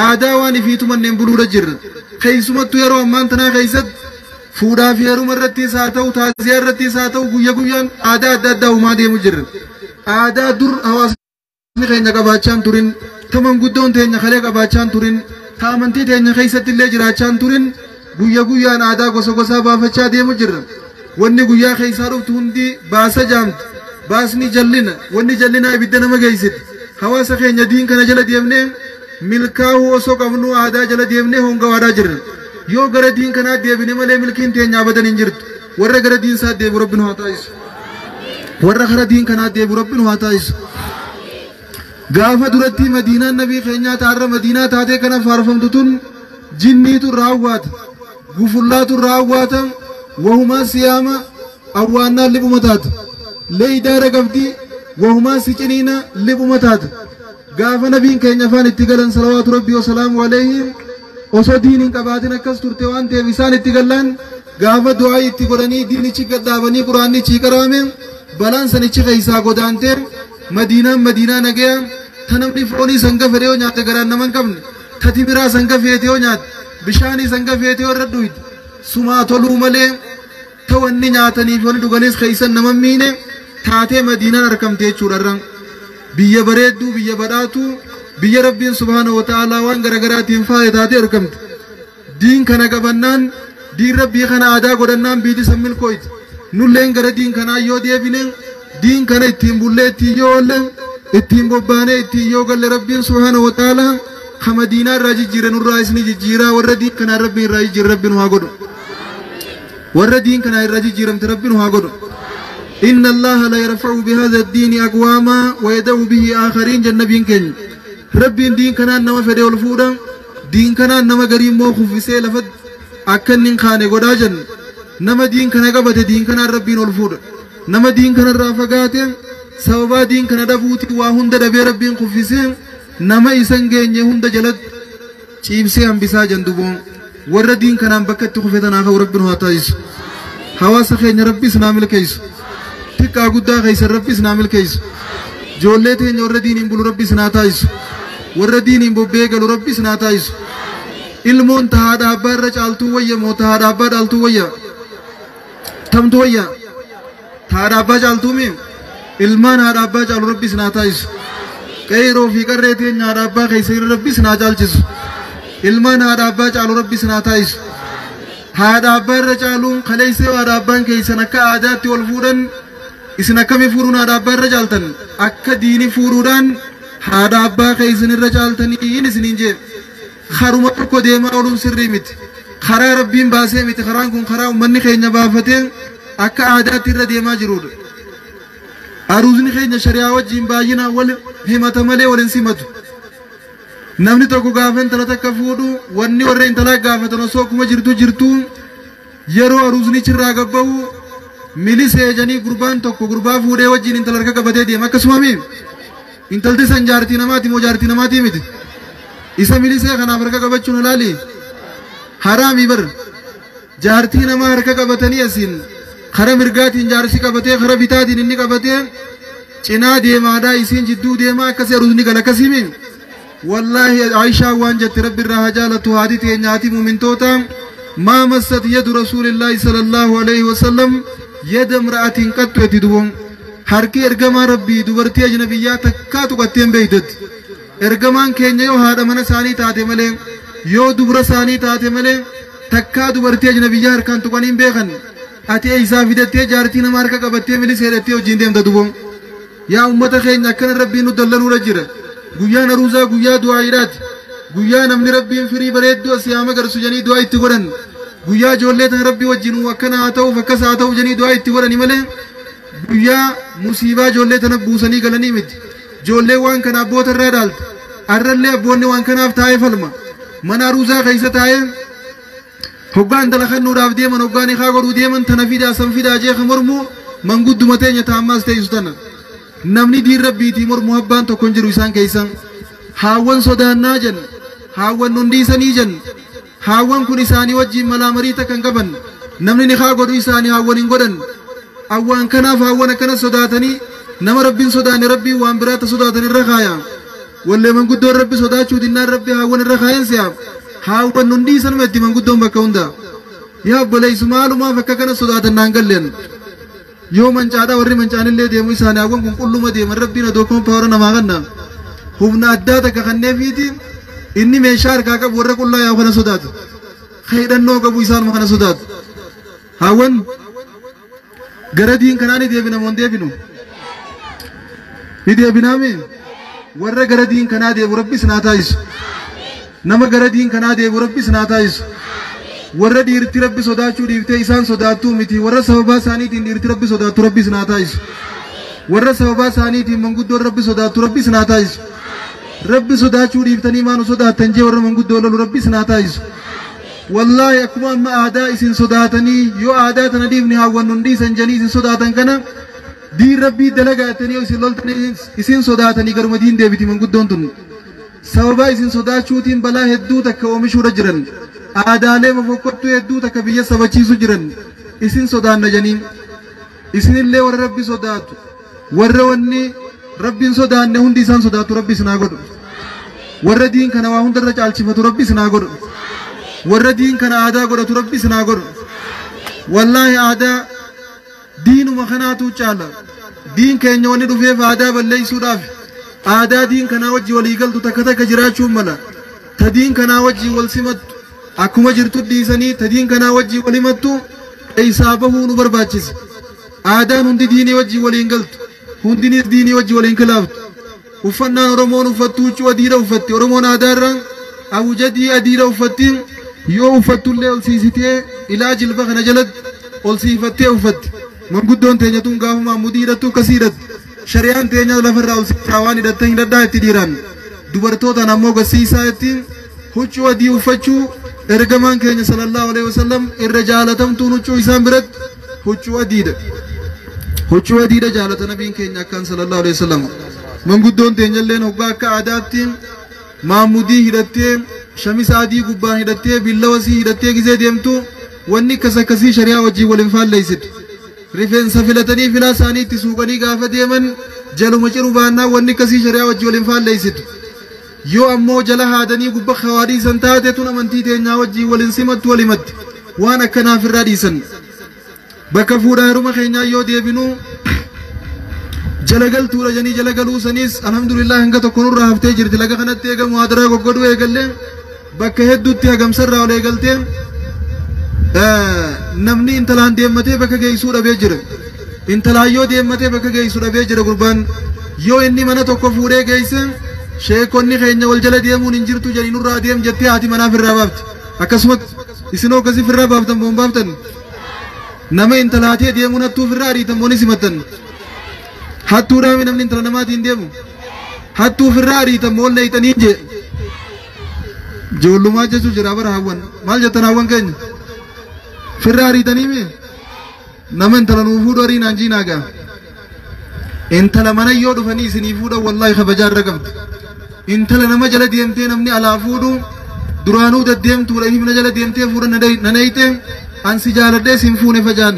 aadaa waan ifiitu manneen buluudha jirra. Keessumattuu yeroo ammaan tanaa keessatti fuudhaa fi heeruma irrattis haa ta'u, taasisaa irrattis haa ta'u, guyya guyyaan aadaa adda addaa uumaa deemu jirra. Aadaa dur hawaasni keenya qabaachaa hin turin, ta manguddoon teenya kalee qabaachaa hin turin, ta amantii teenya keessatti illee jiraachaa hin turin, guyya guyyaan aadaa gosa gosaa baafachaa deemu jirra. Wanni guyyaa keessaa dhuftu hundi baasa jaamti. Baasni jallina, wanni jallinaa ibidda nama geessiti. Hawaasa keenya, diin kana jala deemnee milkaa'uu osoo qabnu aadaa jala deemnee hongawaadhaa jirra. Yoo gara diin kanaa deebine malee milkiin teenya abadan hin jirtu. Warra gara diin isaa deebi'u rabbi nu haa taasisu. Warra kara diin kanaa deebi'u rabbi nu haa taasisu. Gaafa duratti madiinaan nabii keenyaa taarra madiinaa taatee kana faarfamtu tun jinniitu irraa hawwaata, gufullaatu irraa hawwaata, wahumaa siyaama awwaannaan liphuma taata, leeydaara qabdi, wahumaa si ciniina liphuma taata. Gaafa nabiin keenya afaan itti galan salawaatu rabbii wasalaamu alayhi, osoo diin hin qabaatin akkas turte waan ta'eef isaan itti gallaan, gaafa du'aa itti godhanii diinichi gadhaabanii quraannichi qaraame, balaan sanichi keessaa godaantee madiinaan madiinaa nagaya ta namni foonii sanga fedhe yoo nyaate garaan nama hin qabne, ta timiraa sanga feete yoo nyaate, bishaanii sanga feete yoo irra dhuyte sumaa toluu malee, ta wanni nyaatanii fi wanni dhuganis keessan nama miine taatee madiinaan argamte jechuudha. Irraan biyya bareedduu, biyya badhaatuu, biyya rabbiin subhaanahu wa ta'aalaa waan garaagaraatiin faaye taatee argamte. Diin kana qabannaan, diin rabbii kana aadaa godhannaan biiti san milkooyti. Nulleen gara diin kanaa yoo deebine, diin kana ittiin bullee, ittiin yoo oolle, ittiin bobbaanee, ittiin yoo galle, rabbiin subhaanahu wa ta'aalaa ka madiinaa irraa jijjiire nurraa isni jijjiiraa. Warra diin kanaa rabbiin irraa jijjiire rabbi nu haa godhu. Warra diin kanaa irraa jijjiiramte rabbi nu haa godhu. إن الله لا يرفع بهذا الدين أقواما ويدع به آخرين. جنبين كن ربي دين كان نما فدي والفودا، دين كان نما غريم مو خفسي لفد أكن خانه غداجن. نما دين كان قبته دين كان ربي والفودا، نما دين كان رافقات سببا دين كان دبوتي وهند دبي ربي خفسي نما إسان گeenye hunda jalatti ciibsee hambisaa janduboo. Warra diin kanaan bakka itti kufetan haa rabbi nu haa taasisu. Hawaasa keenya rabbi isinaa milkeessu. Xiqqaa guddaa keessa rabbi isinaa milkeessu. Ijoollee teenya warra diiniin bulu rabbi isinaa taasisu. Warra diiniin bobbee galu rabbi isinaa taasisu. Ilmoon ta haadha abbaa irra caaltuu wayya moo ta haadha abbaa dhaaltuu wayya? Tamtu wayya? Ta haadha abbaa caaltuu mi? Ilmaan haadha abbaa caalu rabbi isinaa taasisu. Qeyroo fi qarree teenya haadha abbaa keessa irra rabbi isinaa caalchisu. Ilmaan haadha abbaa caalu rabbi isinaa taasisu. Haadha abbaa irra caaluun kaleessee haadha abbaan keessan akka aadaatti wal fuudhan, isin akkamii fuudhuun haadha abbaa irra caaltan? Akka diini fuudhuudhaan haadha abbaa keessan irra caaltanii isiniin jee. Karuma tokko deemaa ooluun sirrii miti. Karaa rabbiin baasee miti. Karaan kun karaa uummanni keenya baafatee akka aadaatti irra deemaa jirudha. Aruuzni keenya shari'aa wajjin baay'inaan wal himata malee wal hin simatu. Namni tokko gaafa intala takka fuudhu, wanni warra intalaa gaafatan osoo akkuma jirtu jirtu, yeroo aruuznichi irraa gabbahu Milisee janii gurbaan tokko gurbaa fuudhee wajjin intala harka qabatee deema akkasuma mi intalti san jaartii namaati moo jaartii namaatii miti isa milisee kanaaf harka qabachuun halaali haraamii bar jaartii namaa harka qabatanii asiin kara mirgaatiin jaarsi qabatee kara bitaatiin inni qabatee cinaa deemaadhaa isiin jidduu deemaa akkasii aruusni gala akkasii mi wallaahi Aishaa waan jette rabbi irraa haa jaalatu haati teenya haati muumintoota maa massat yadu rasuulillaahi sallallahu alaihi wasallam yada imra'atiin qattu etti duboon harki ergamaa rabbii dubartii ajnabiyyaa takkaa tuqatteen beeytetti ergamaan keenya yoo haadha mana isaanii taate malee yoo dubra isaanii taate malee takkaa dubartii ajnabiyyaa harkaan tuqaniin beekan ati eeysaa fidattee jaartii nama harka qabattee milisee hidhattee wajjin deemta duboon yaa ummata keenya akkana rabbiin nu dallanuudha jira guyyaan aruuzaa guyyaa du'aayiidhaati guyyaa namni rabbiin firii bareedduu asii haa magarsu jedhanii du'aa itti godhan guyyaa ijoollee tan rabbii wajjin akkana haa ta'uuf akkas haa ta'uuf jedhanii du'aa itti godhani malee guyyaa musiibaa ijoollee tana buusanii galanii miti ijoollee waan kana abboota irraa dhaalte arrallee abboonni waan kanaaf taa'ee falma mana aruuzaa keessa taa'ee hoggaan intala kennuudhaaf deeman hoggaan ikaa godhuu deeman tana fidaa san fidaa jeeqa mormuu mangudduma teenya taammaas teessu tana namni diin rabbiitii mormuu abbaan tokko hin jiru isaan keessa haawwan sodaannaa jenna haawwan nun dhiisanii jenna haawwan kun isaanii wajjin malaa marii takka hin qaban namni nikaa godhu isaanii haawwan hin godhan awwaan kanaaf haawwan akkana sodaatanii nama rabbiin sodaanne rabbiin waan biraata sodaatan irra kaaya wallee manguddoon rabbi sodaachuu dinnaan rabbi haawwan irra kaayan si'a haawwan nun dhiisan itti manguddoon bakka hunda yaa obboleessu maalumaaf akka kana sodaatan naan galleen yoo mancaadhaa warri mancaanillee deemu isaanii haawwan kun qulluma deeman rabbiin adoo kompaawara namaa kanna humna addaa takka kanneefiiti inni meeshaa harkaa qabu warra qullaa yaa'u kana sodaatu hidhannoo qabu isaanuma kana sodaatu haawwan gara diin kanaa ni deebina moo hin deebinu ni deebinaami warra gara diin kanaa deebu rabbis naa taasisu nama gara diin kanaa deebu rabbis naa taasisu warra dhiirti rabbi sodaachuu dhiiftee isaan sodaattuu miti warra sababaa isaaniitiin dhiirti rabbi sodaattu rabbis naa taasisu warra sababaa isaaniitiin manguddoon rabbi sodaattu rabbis naa taasisu rabbi sodaachuu dhiiftanii maanu sodaattan jee warra manguddoo lolu rabbis naa taasisu wallaahi akkuma amma aadaa isin sodaatanii yoo aadaa tana dhiifni haawwannu hin dhiisan jedhanii isin sodaatan kana diin rabbii dalagaatanii yoo isin loltanii isin sodaatanii garuma diin deebiti manguddoon tun sababaa isin sodaachuutiin balaa hedduu takka oomishuudha jiran aadaalee fofokkottuu hedduu takka biyya sabachiisu jiran isin sodaanna jedhanii isinillee warra rabbi sodaatu warra wanni rabbiin sodaanne hundi isaan sodaatu rabbi isin haa godhu warra diin kana waa hundarra caalchifatu rabbi isin haa godhu warra diin kana aadaa godhatu rabbi isin haa godhu wallaahi aadaa diinuma kanaatu caala diin keenya wanni dhufeef aadaa balleessuudhaaf aadaa diin kanaa wajji walii galtu takka takka jiraachuun mala ta diin kanaa wajji wal simattu akkuma jirtu dhiisanii ta diin kanaa wajji wal himattu isaa bahuu nu barbaachisa aadaan hundi diinii wajji waliin galtu hundinis diinii wajji waliin kilaaftu uffannaan oromoon uffattu huccuu adiidha uffatti oromoon aadaarra awjadii adiidha uffatti yoo uffattullee ol siisitee ilaa jilba kana jalatti ol siifattee uffatti manguddoon teenya tun gaafuma mudii hidhattu akkasii hidhatti shari'aan teenya lafarraa ol siisaa waan hidhattan hidhadhaa itti dhiiraan dubartootaan ammoo gasiisaa itti huccuu adii uffachuu ergamaan keenya sallallahu alaihi wasallam irra jaalatamtuun huccuu isaan biratti huccuu adiidha huccuu adiidha jaalata nabiin keenya akkaan sallallahu alaihi wasallam manguddoon teenyalleen hoggaa akka aadaatti maamudii hidhattee shamisa adii gubbaan hidhattee billawasii hidhattee gizee deemtu wanni akkas akkasii shari'aa wajjin wal hin faalleessitu rifeensa filatanii filaa isaanii itti suuqanii gaafa deeman jaluma ciru baannaa wanni akkasii shari'aa wajjin wal hin faalleessitu yoo ammoo jala haadanii gubba kawaa dhiisan taate tun amantii teenyaa wajjin wal hin simattu wal himatti waan akkanaaf irraa dhiisan bakka fuudhaa heeruma keenyaa yoo deebinuu jala galtuudha jedhanii jala galuu saniis alhamdulillah hanga tokko nurraa haftee jirti laga kanatti eegamu hadaraa goggodhuu eegallee bakka hedduutti hagamsarraa ol eegaltee namni intalaan deemmatee bakka geessuu dhabee jira intalaan yoo deemmatee bakka geessuu dhabee jira gurbaan yoo inni mana tokko fuudhee geesse sheekonni keenya wal jala deemuun hin jirtu jedhanii nurraa deem jettee haati manaaf irraa baafti akkasumas isinoo akkasii irraa baaftan boon baaftan nama intalaatee deemuun hattuuf irraa ariitan boon simattan hattuudhaami namni intala namaatiin deemu hattuuf irraa ariitan moon leeyxanii jee ijoollummaa jechuu jira bara hawwan maal jettan hawwan keenya firraa ariitanii mi Nama intala nuu fuudhu horiin anjiinaagaa. Intala mana yoo dhufanii isinii fuudhan wallaahi kabajaa irra qabdi. Intala nama jala deemtee namni alaa fuudhu duraanuu deddeemtuudha himna jala deemtee fuudhan nanayte ansi jaaladhee sin fuune fajaan.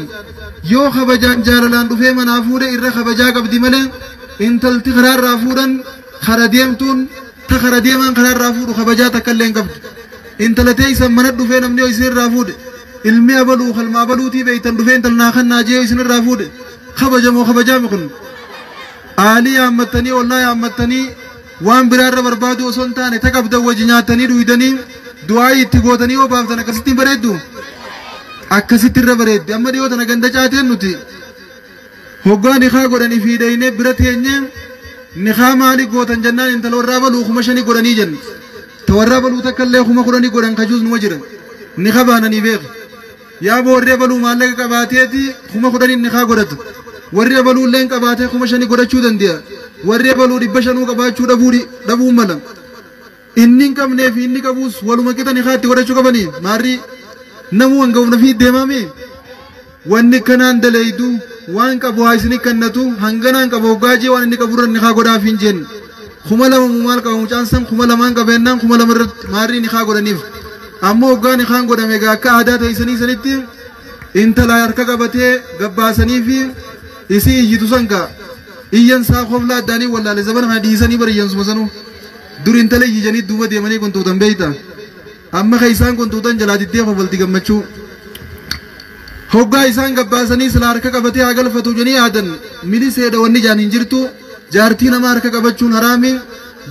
Yoo kabajaan jaalalaan dhufee manaa fuudhe irra kabajaa qabdi malee intalti karaarraa fuudhan kara deemtuun ta kara deemaan karaarraa fuudhu kabajaa takka illee hin qabdu. Intala teessan mana dhufee namni yoo isinirraa fuudhe ilmi abaluu kalma abaluutii beeytan dhufee intala naa kannaa jee isinirraa fuudhe kabajamoo kabajaami kun. Aalii yaammattanii ollaa yaammattanii waan biraarra barbaadu osoo hin taane ta qabdan wajji nyaatanii dhuydanii du'aa itti gootanii yoo baaftan akkasitti hin bareeddu. Akkasitti irra bareeddi. Amma dhiyoo tana ganda caateen nuti hoggaa nikaa godhanii fiidhaynee bira teenyee nikaa maali gootan jennaan intala warraa baluu 5,000 godhanii jenna. Ta warraa baluu takka illee 10,000 godhan kajuus numa jiran. Nika baananii beeku. Yaa warri baluu maallaqa qabaateeti 10,000 nikaa godhatu. Warri baluu illee qabaatee 5,000 godhachuu danda'a. Warri baluu 500 qabaachuu dhabuu mala. Inni hin qabnee fi inni qabuus waluma qixa nikaa itti godhachuu qabanii maarri namuu hanga fi deemame. Wanni kanaan daleeydu waan qabu haa isin kennatu hanganaan qabu hoggaajee waan inni qaburra nikaa godhaaf hin jenne. 2,000 maal qaba mucaan san 2,000 qabeennaan 2,000 irratti maarri nikaa godhaniif. Ammoo hoggaa nikaan godhame egaa akka aadaa ta'isanii sanitti intala harka qabatee gabbaasanii fi isii iyyitu san gaa iyyan isaa koflaa addaanii wallaale zabana kana dhiisanii bari iyyansuma sanuu dur intala iyyanii duuba deemanii kuntuutan beeyta. Amma ka isaan kuntuutan jalaa diddee kofalti gammachuu. Hoggaa isaan gabbaasanii sila harka qabatee haa galfatu jedhanii yaadan miliseedha wanni jaan hin jirtu jaartii nama harka qabachuun haraami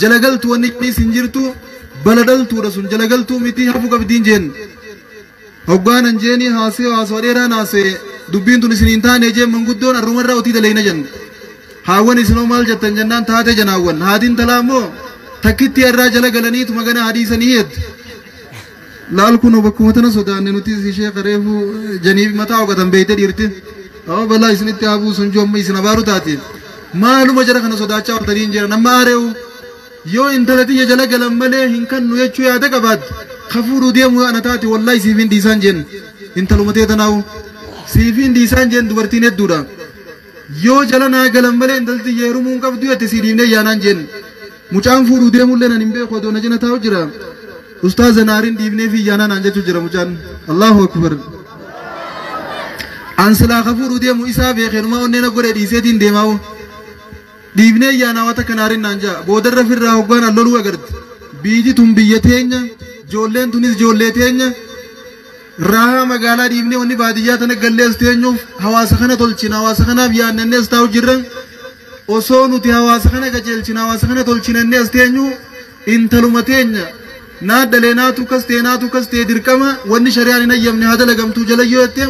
jalagaltu wanni jaanis hin jirtu baladaltuudha sun jalagaltuu miti hafu qabdiin jeen. Hoggaan an jeenii haasee haasoo dheeraan haasee dubbiin tun isin hin taane jeen manguddoon arrumarraa otii daleeyna jenna. Haawwan isinoo maal jettan jennaan taate janaawwan haatiin talaa immoo takkitti irraa jala galaniitu magana hadiisanii heeddu. Laal kunoo bakkuma tana sodaanne nuti ishee qareefu janiif mataa hogatan beeyte dhiirti. Awwa balaa isinitti haa buusun jiru amma isin abaaru taate. Maaluma jara kana sodaachaa ooltanii hin jiran amma aareewu. Yoo intala tiyya jala galan malee hin kannu jechuu yaada qabaatti. Kafuudhuu deemu ana taate wallaahi siif hin dhiisaan jeen. Intaluma tee tanaawu. Siif hin dhiisaan jeen dubartiin hedduudha. Yoo jala naa galan malee intalti tiyya heerumuu hin qabdu jette sii dhiifnee yaanaan jeen. Mucaan fuudhuu deemullee nan hin beeku odoo na jina taa'u jira. Ustaaza naariin dhiifnee fi yaanaan aan jechuu jira mucaan. Allahu akbar. An silaa kafuudhuu deemu isaa beekeenumaa onnee na godhe dhiiseetiin deemaa'u. Dhiifnee yaanaa waan takka naariin naan ja'a. Boodarra firraa hoggaan an loluu agarti. Biyyi tun biyya teenya, ijoolleen tunis ijoollee teenya. Raahaa magaalaa dhiifnee wanni baadiyyaa tana gallees teenyuuf hawaasa kana tolchina, hawaasa kanaaf yaannannees taa'u jirra. Osoo nuti hawaasa kana qajeelchina, hawaasa kana tolchinannee as teenyu intaluma teenya. Naaddalee naatu kas ta'e naatu kas ta'e dirqama wanni shari'aan hin ayyamne haa dalagamtuu jala yoo jette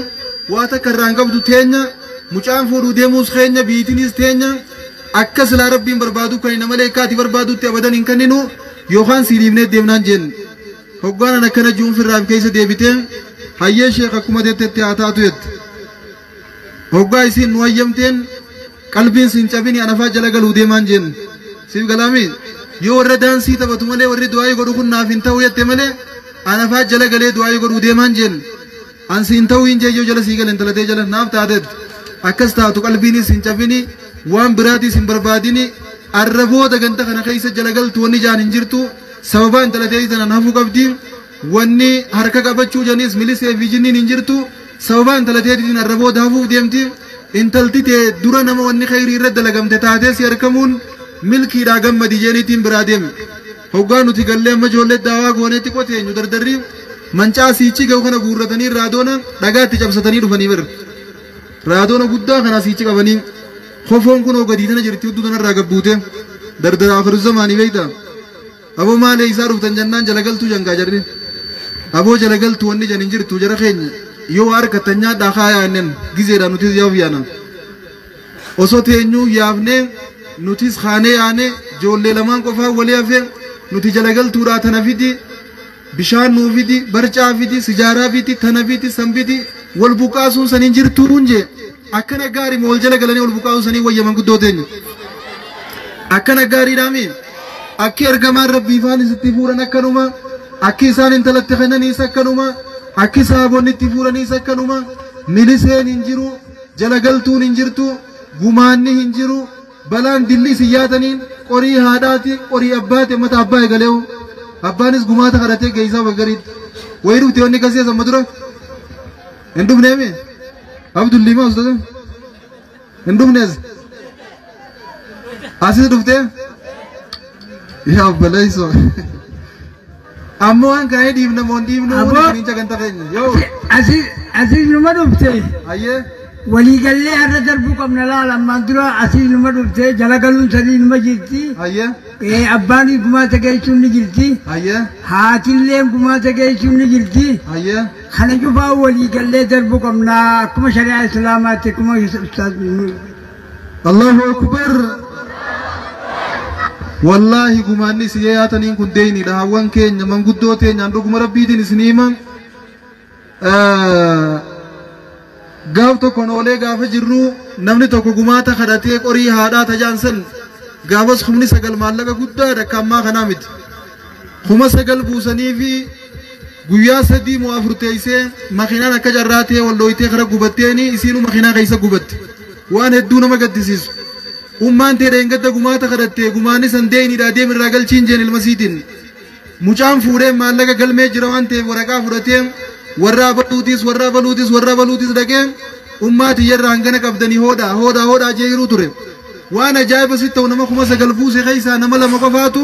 waa takka irraa hin qabdu teenya. Mucaan fuudhuu deemuus keenya biitinis teenya. Akka silaa rabbiin barbaadu kan nama malee kaati barbaadutti abadan hin kenninu yookaan sii dhiifnee deemnaan jennu. Hoggaan akkana jiruun firraaf keessa deebitee hayyee sheek akkuma jettetti haa taatu jette. Hoggaa isiin nu hayyamteen qalbiin siin cabini anafaa jala galuu deemaan jennu. Siif galaami yoo warra daansii taphatu malee warri du'aayii godhu kun naaf hin ta'u jette malee anafaa jala galee du'aayii godhuu deemaan jennu. An siin ta'uu hin jeeyyoo jala sii galan talatee jala naaf taateet. Akkas taatu qalbiinis hin cabini waan biraatiis hin barbaadini arraboota ganda kana keessa jala galtu wanni jaan hin jirtu sababaa intalatee tanan hafuu qabdi wanni harka qabachuu janis milisee fi jinniin hin jirtu sababaa intalateetiin arraboota hafuuf deemti intalti tee dura nama wanni khayrii irra dalagamte taatee si argamuun milkiidhaa gammadi jeeniitiin biraa deeme. Hoggaa nuti gallee amma ijoollee daawaa gooneetti qoteenyu dardarri mancaa siichi ga'u kana guurratanii raadoona dhagaatti cabsatanii dhufanii bira. Raadoona guddaa kana siichi qabanii kofoon kunoo gadii tana jirti hudduu tanarraa gabbuute dardara akhiru zamaanii beeyta. Aboo maalee isaa dhuftan jennaan jala galtuu jangaa jarri. Aboo jala galtuu wanni jan hin jirtu jara keenya yoo harkattan nyaadhaa kaayaa jenneen gizeedhaan nutis yaa'uuf yaana. Osoo teenyuu yaafnee nutis kaanee yaane ijoollee lamaan qofaa walii hafee nuti jala galtuudhaa tana fidi bishaan nuu fidi barcaa fidi sijaaraa fidi tana fidi san fidi wal buqqaasuun saniin jirtuun jee akkana gaarii wal jala galanii wal buqqaasuun sanii wayyaman guddoo teenya. Akkana gaariidhaami akki ergamaan rabbii ifaanis itti fuudhan akkanuma akki isaan intalatti kennaniis akkanuma akki saabonni itti fuudhaniis akkanuma miliseen hin jiru Jala galtuun hin jirtu, gumaanni hin jiru, balaan dilli isin yaataniin qorii haadhaati, qorii abbaati, mata abbaa eegaleewu. Abbaanis gumaata kadhatee geessaa baggariitti. Wayii dhufte wanni kasii amma dura? Hin dhufneemi? Abdulli maa ustaza? Hin dhufnees? Asis dhuftee? Yaa obboleessoo. Amma waan kana dhiifna moo hin dhiifnu kan sagantaa keenya. Yoo. Asis numa dhufte. Ayyee. Waliigallee har'a darbuu qabna laala ammaan dura asii numa dhufte jala galuun sadii numa jirti. Ayyee. Abbaan gumaata geessuun ni jirti. Ayyee. Haatillee gumaata geessuun ni jirti. Ayyee. Kana cufaa waliigallee darbuu qabna akkuma shari'aa islaamaatti akkuma ustaaz. Allahu akbar. Wallaahi gumaanni isin yaataniin kun deeyniidha. Hawwan keenya manguddoo teenyaan dhuguma rabbiitiin isin himan. Gaaf tokkoon oolee gaafa jirru namni tokko gumaata kadhatee qorii haadhaa tajaan san gaafas 9,000 maallaqa guddaadha akka ammaa kanaa miti. 9,000 buusanii fi guyyaa 3 moo 4 teessee makiinaan akka carraa ta'e wallooyitee kara gubatteeni isiinuu makiinaa keessa gubatte. Waan hedduu nama gaddisiisu. Ummaan ta'e dheengadda gumaata kadhattee gumaanni san deeyniidha deemirraa galchiin jeen ilma siitiin. Mucaan fuudhee maallaqa galmee jira waan ta'eef waraqaa fudhatee warra abaluutis warra abaluutis warra abaluutis dhaqee ummaa tiyyarraa hangana qabdanii hoodhaa hoodhaa hoodhaa jee jiruu ture. Waan ajaa'iba sitti ta'u nama 9,000 buuse keessaa nama 2 qofaatu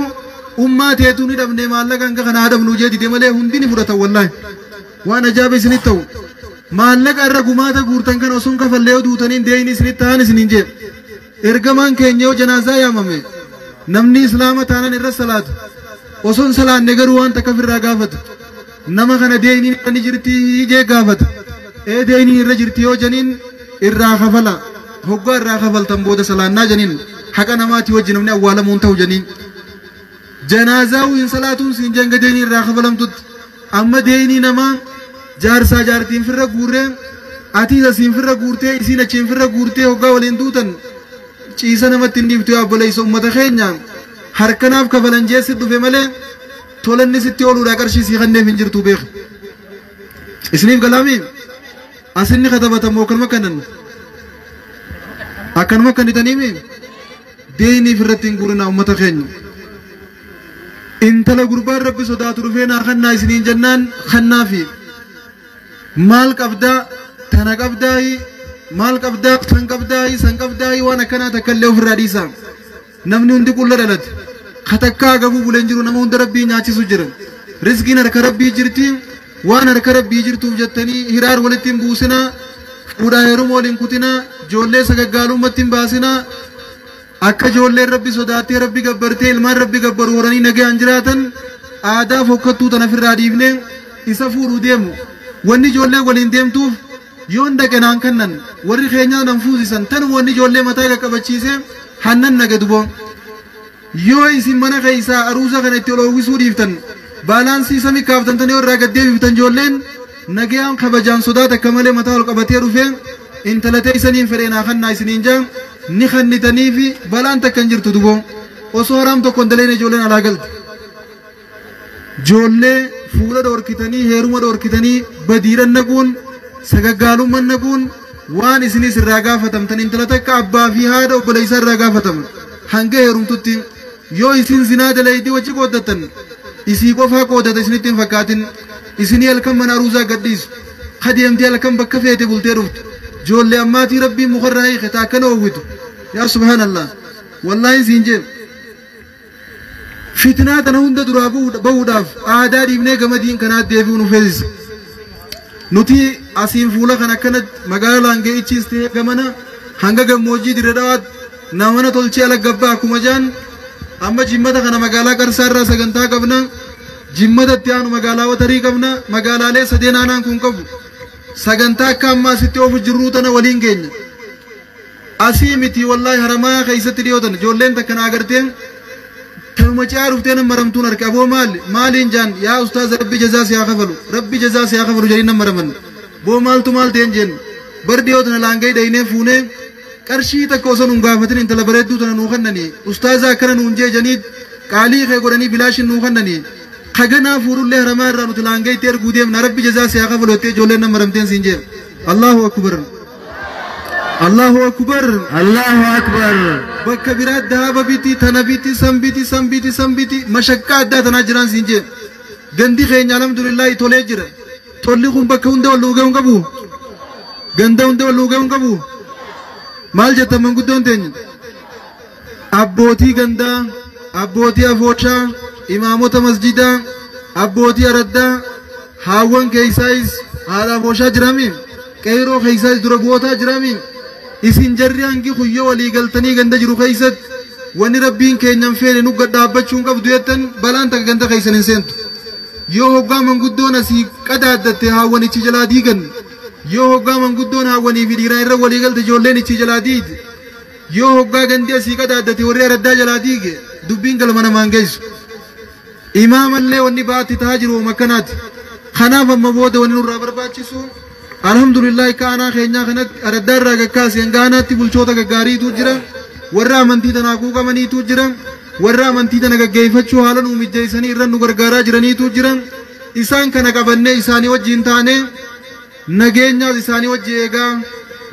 ummaa teetuu ni dhabnee maallaqa hanga kana haa dhabnuu jee dide malee hundi ni fudhatan wallaahi. Waan ajaa'iba isinitti ta'u maallaqa irra gumaata guurtan kana osoo hin kafallee yoo duutaniin deeyni isinitti ta'an isiniin jee. Ergamaan keenya yoo janaazaa yaamame namni islaama taanan irra salaatu osoo hin salaanne garuu waan takka ofirraa gaafatu. Nama kana deeyniin irra ni jirti jee gaafata. Ee deeyniin irra jirti yoo janiin irraa kafala. Hoggaa irraa kafaltan booda salaannaa janiin haqa namaatii wajjin namni awwaalamuun ta'u janiin. Janaazaa hin salaatuun siin janga deeynii irraa kafalamtutti. Amma deeynii namaa jaarsaa jaartiin firra guurree atiis asiin firra guurtee isiin achiin firra guurtee hoggaa waliin duutan ciisa namatti hin dhiiftu yaa obboleessa uummata keenya harkanaaf kafalan jeessi dhufe malee tolanni sitti ooluudha qarshii sii kanneef hin jirtu beeku. Isiniif galaami asinni katabatamoo akkanuma kanan akkanuma kannitaniimi deeyniif irratti hin guurinaa uummata keenya. Intala gurbaan rabbi sodaatu dhufee naa kannaa isiniin jennaan kannaafi maal qabdaa tana qabdaayi maal qabdaa san qabdaayi san qabdaayi waan akkanaa takka illee ofirraa dhiisaa. Namni hundi qulla dhalate katakkaa gabuu buleen jiru nama hunda rabbii nyaachisu jira. Rizqiin harka rabbii jirti waan harka rabbii jirtuuf jettanii hiraar walitti hin buusinaa fuudhaa heeruma waliin kutinaa ijoollee sagaggaalummaatti hin baasinaa. Akka ijoolleen rabbi sodaattee rabbi gabbartee ilmaan rabbi gabbaru horanii nagaan jiraatan aadaa fokkattuu tana ofirraa dhiifnee isa fuudhuu deemu. Wanni ijoolleen waliin deemtuuf yoon dhaqe naan kennan warri keenyaa nan fuusisan tanuma wanni ijoollee mataa qaqqabachiise hannan naga duboo. Yoo isin mana keessaa aruusa kana itti ol oowwisuu dhiiftan baalaansii samii kaaftan tan yoo irraa gad deebiftan ijoolleen nagayaan kabajaan sodaata akka malee mataa ol qabatee dhufee intala teessaniin fedhee naa kannaa isiniin jaan ni kannitanii fi balaan takka hin jirtu duboo osoo haraam tokko hin daleen ijoolleen alaa galte. Ijoollee fuula dhoorkitanii heeruma dhoorkitanii badiidhan naquun sagaggaalummaan naquun waan isinis irraa gaafatamtan intala takka abbaa fi haadha obboleessaa irraa gaafatama hanga heerumtutti yoo isin zinaa dalaydii wajji qooddattan isii qofaa qoodata isinitti hin fakkaatin isinii halkan mana aruusaa gadhiisu kadeemtee halkan bakka feete bultee dhuftu ijoollee ammaatii rabbiin mukarraa hiike taa akkana oowwitu yaa subhaanallah wallaahi siin jee fitnaa tana hunda duraa bahuudhaaf aadaa dhiifnee gamadiin kanaa deebi'uu nu feesisa. Nuti asiin fuula kan akkanatti magaalaa Laangee'ichis ta'ee gamana hanga gammoojjii dirree dhawaatti namana tolchee ala gabbaa akkuma jaan amma jimmata kana magaalaa Qarsaa irraa sagantaa qabna jimmata itti aanu magaalaa Watarii qabna magaalaalee sadeen aanaan kun qabu sagantaa akka ammaa asitti oofu jirruu tana waliin geenya. Asii miti wallaahi haramaa keessatti dhiyootan ijoolleen takka na agarteen tanuma ce'aa dhuftee nan maramtuun harka aboo maali maaliin jaan yaa ustaaza rabbi jazaa si haa kafalu rabbi jazaa si haa kafalu jedhanii nan maraman boo maaltu maal ta'een jeen bar dhiyoo tana laangee dhaynee fuunee qarshii takka osoo nun gaafatin intala bareedduu tana nuu kennanii ustaaza akkana nuun jee janii qaalii kee godhanii bilaashin nuu kennanii kaganaa fuudhullee haramaa irraa nuti laangee itti erguu deemna rabbi jazaa si haa kafalu jettee ijoolleen nan maramteen siin jee Allahu akbar. Allahu akbar. Allahu akbar. Bakka biraa daaba biti tana biti san biti san biti san biti mashakkaa addaa tanaa jiraan siin jee. Gandi keenya alhamdulillahi tolee jira. Tolli kun bakka hunda wal dhugee hin qabu. Ganda hunda wal dhugee hin qabu. Maal jetta manguddoon teenya? Abbootii gandaa, abbootii afooshaa, imaamota masjidaa, abbootii araddaa, haawwan keessaayis haadha afooshaa jiraami. Qeeroo keessaayis dura bu'ootaa jiraami. Isin jarri hangi kuyyoo walii galtanii ganda jiru keessatti wanni rabbiin keenyan feene nu gad dhaabbachuu hin qabdu jettan balaan takka ganda keessan hin seentu. Yoo hoggaa manguddoon asii qadaaddatte haawwan ichi jalaa diigan. Yoo hoggaa manguddoon haawwanii fi dhiiraan irra walii galte ijoolleen ichi jalaa diidi. Yoo hoggaa gandi asii qadaaddatte warri araddaa jalaa diige dubbiin galma namaan geessu. Imaamallee wanni baatti tahaa jiru makkanaati. Kanaaf amma booda wanni nurraa barbaachisu alhamdulillahi kaanaa keenyaa kanatti araddaa irraa gakkaase hanga aanaatti bulchoota gaggaariitu jira. Warra amantii tanaa quuqamaniitu jira. Warra amantii tana gaggeeffachuu haala nu mijjeessanii irra nu gargaaraa jiraniitu jira. Isaan kana qabannee isaanii wajjin taane nageenyaas isaanii wajji eegaa.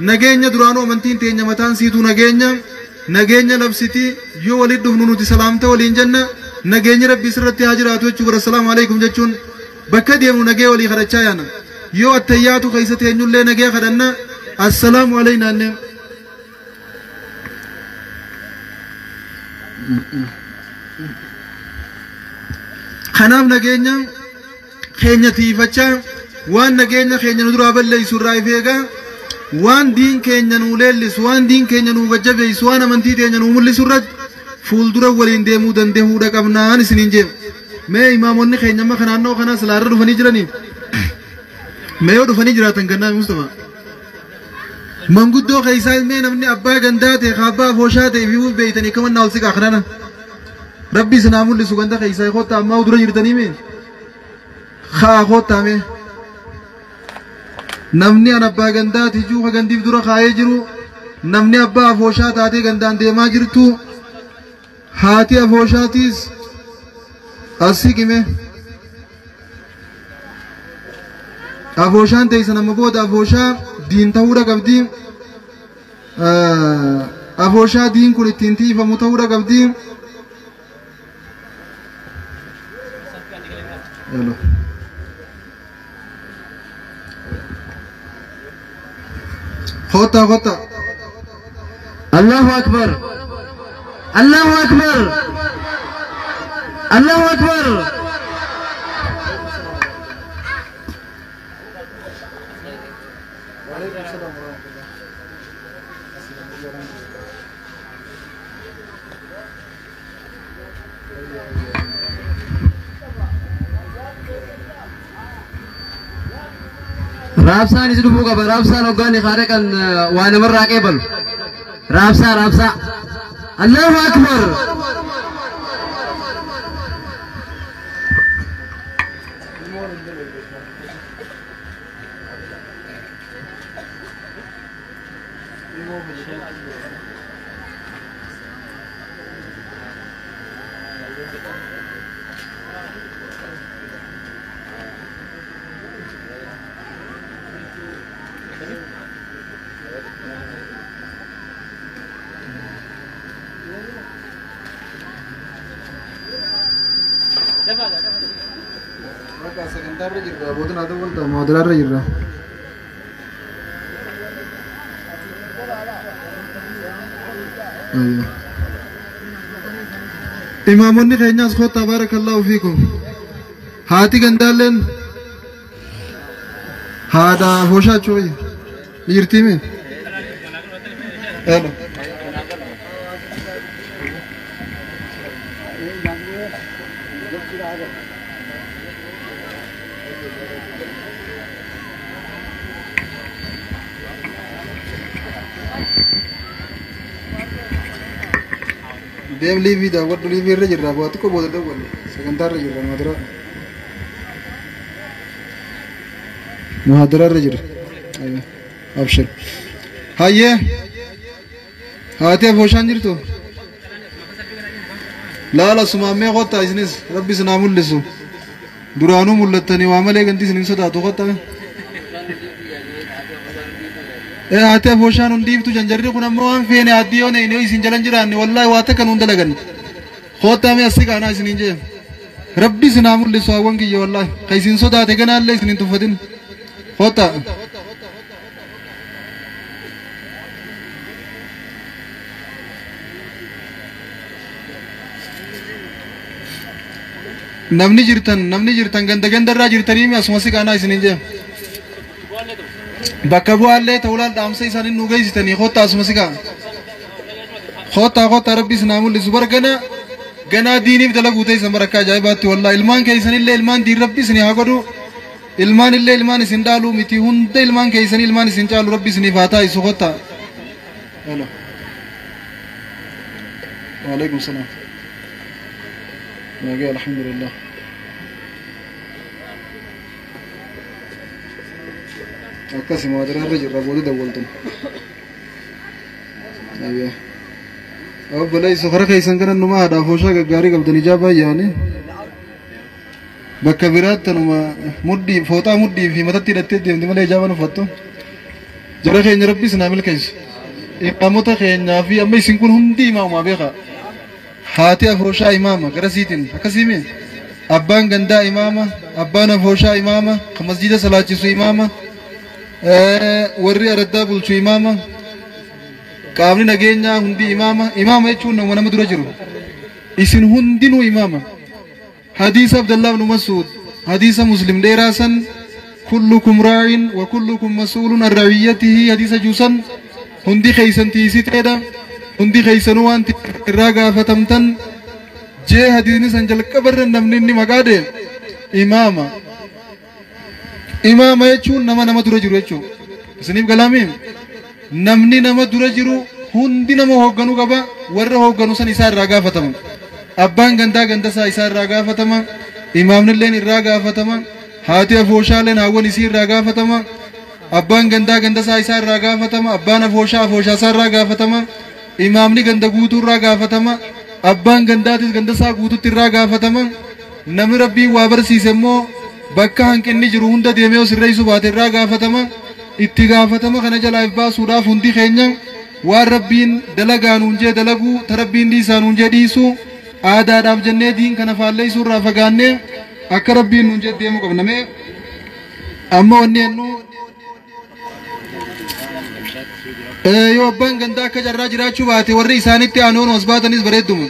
Nageenya duraanuu amantiin teenya mataan siituu nageenya. Nageenya labsiti yoo walitti dhufnu nuti salaamta waliin jenna. Nageenyi rabbii sirratti haa jiraatu jechuu bara salaamu alaikum jechuun bakka deemnu nagee walii kadhachaa yaana. Yoo attayyaatu keessa teenyullee nagee kadhanna. Assalaamu alaynaa anneen. Kanaaf nageenya keenya tiifachaa waan nageenya keenya nu duraa balleessu irraa if eegaa waan diin keenya nu leellisu waan diin keenya nu gajjabeessu waan amantii teenya nu mul'isu irratti fuuldura waliin deemuu dandeehuudha qabnaan isiniin jeem. Mee imaamonni keenya amma naannoo kanaa silaarra dhufanii jiranii? Mee yoo dhufanii jiraatan gannaa Mustafa? Manguddoo keessaa mee namni abbaa gandaa ta'e abbaa afooshaa ta'e fi beeytanii kaman naa ol siqaa kanana. Rabbi isin haa mul'isu ganda keessaa kottaa ammaa dura jirtanii mee? Haa kottaa mee? Namni an abbaa gandaati juuka gandiif dura kaayee jiru namni abbaa afooshaa taatee gandaan deemaa jirtu haati afooshaatiis as siqime. Afooshaan teessan amma booda afooshaa diin ta'uudha qabdi. Afooshaa diin kun ittiin tiifamu ta'uudha qabdi. Kottaa kottaa. Allahu akbar. Allahu akbar. Allahu akbar. Raabsaan isi dhufuu qaba. Raabsaan hoggaan kaare kan waa namarraa qeebalu. Raabsaa raabsaa. Allahu akbar. Sagantaarra jirra booda naa ta'u walta moodelaarra jirra. Imaamonni keenyaas kottaa baarakallahu fiikum. Haati gandaalleen haadha afooshaa jechuudha. Ni jirtii mee? Deem liivii daawwadhu liivii irra jirra bu'aa xiqqoo booda daawwanne sagantaa irra jirra muhaadaraa irra jirra. Abshir. Hayyee haati afooshaan jirtu laala sumaammee kottaa isinis rabbi isin haa mul'isu duraanuu mul'attanii waa malee ganti isin hin sodaatu kottaa. Haati afooshaan hundiiftu janjarri kun ammoo waan feene addii yoo neeyne isin jalan jiraanne wallaahi waa takka nuun dalagan. Koottaa mee asii qaanaa isiniin jee. Rabbi isin haa mul'isu hawwan kiyya wallaahi. Ka isin sodaate ganaallee isin hin tuffatin. Koottaa. Namni jirtan ganda gandarraa jirtanii asuma si qaanaa isiniin jee. Bakka bu'aallee ta'uudhaan dhaamsa isaanii nu geessitanii koottaa asuma si qaana. Koottaa rabbi isin haa mul'isu bara ganaa diiniif dalaguu ta'e barakkaa ajaa'ibaatti wallaahi ilmaan keessanillee ilmaan diin rabbi isin haa godhu ilmaan illee ilmaan isin dhaaluu miti hunda ilmaan keessanii ilmaan isin caalu rabbi isiniif haa taa'isu koottaa. Waalaikum salaam. Nagee alhamdulillah. Akkasuma waadiraarra jirra booda dawwaltan. Nagee. Obboleessa kara keessan kana numa haadha afooshaa gaggaarii qabdan ijaa baay'aani. Bakka biraatti tanuma muddii fooxaa muddii fi matatti hidhattee deemti malee ijaaba uffattu. Jara keenya rabbi isin haa milkeessu. Imaamota keenyaa fi amma isin kun hundi imaamumaa beekaa. Haati afooshaa imaama gara siitiin akkasiimi. Abbaan gandaa imaama, abbaan afooshaa imaama, kan masjiida salaachisu imaama, warri araddaa bulchu imaama. Qaamni nageenyaa hundi imaama. Imaama jechuun nama dura jiru. Isin hundinuu imaama. Hadiisa Abdallah ibn Mas'ud, hadiisa Muslim dheeraa san kullukum raa'in wa kullukum mas'uulun an ra'iyyatihi hadiisa juusan hundi keeysan tiisiteedha. Hundi keeysanuu waan irraa gaafatamtan jee hadiisni san jalqabarra namni inni maqaa deem imaama. Imaama jechuun nama dura jiru jechuudha. Isiniif galaamiin namni nama dura jiru hundi nama hoogganuu qaba warra hoogganu san isaa irraa gaafatama. Abbaan gandaa ganda isaa isaa irraa gaafatama. Imaamnilleen irraa gaafatama. Haati afooshaaleen hawwan isii irraa gaafatama. Abbaan gandaa ganda isaa isaa irraa gaafatama. Abbaan afooshaa afooshaa isaa irraa gaafatama. Imaamni ganda guutuu irraa gaafatama. Abbaan gandaatis ganda isaa guututti irraa gaafatama. Namni rabbiin waa barsiise immoo bakka hanqinni jiru hunda deemee sirreessuu baate irraa gaafatama. Itti gaafatama kana jalaa if baasuudhaaf hundi keenya waan rabbiin dalagaa nuun jee dalaguu ta rabbiin dhiisaa nuun jee dhiisuu aadaadhaaf jennee diin kana faalleessuu irraa fagaannee akka rabbiin nuun jee deemuu qabna. Mee amma wanni jennu yoo abbaan gandaa akka carraa jiraachuu baate warri isaanitti aanuun as baatanis bareeddumu.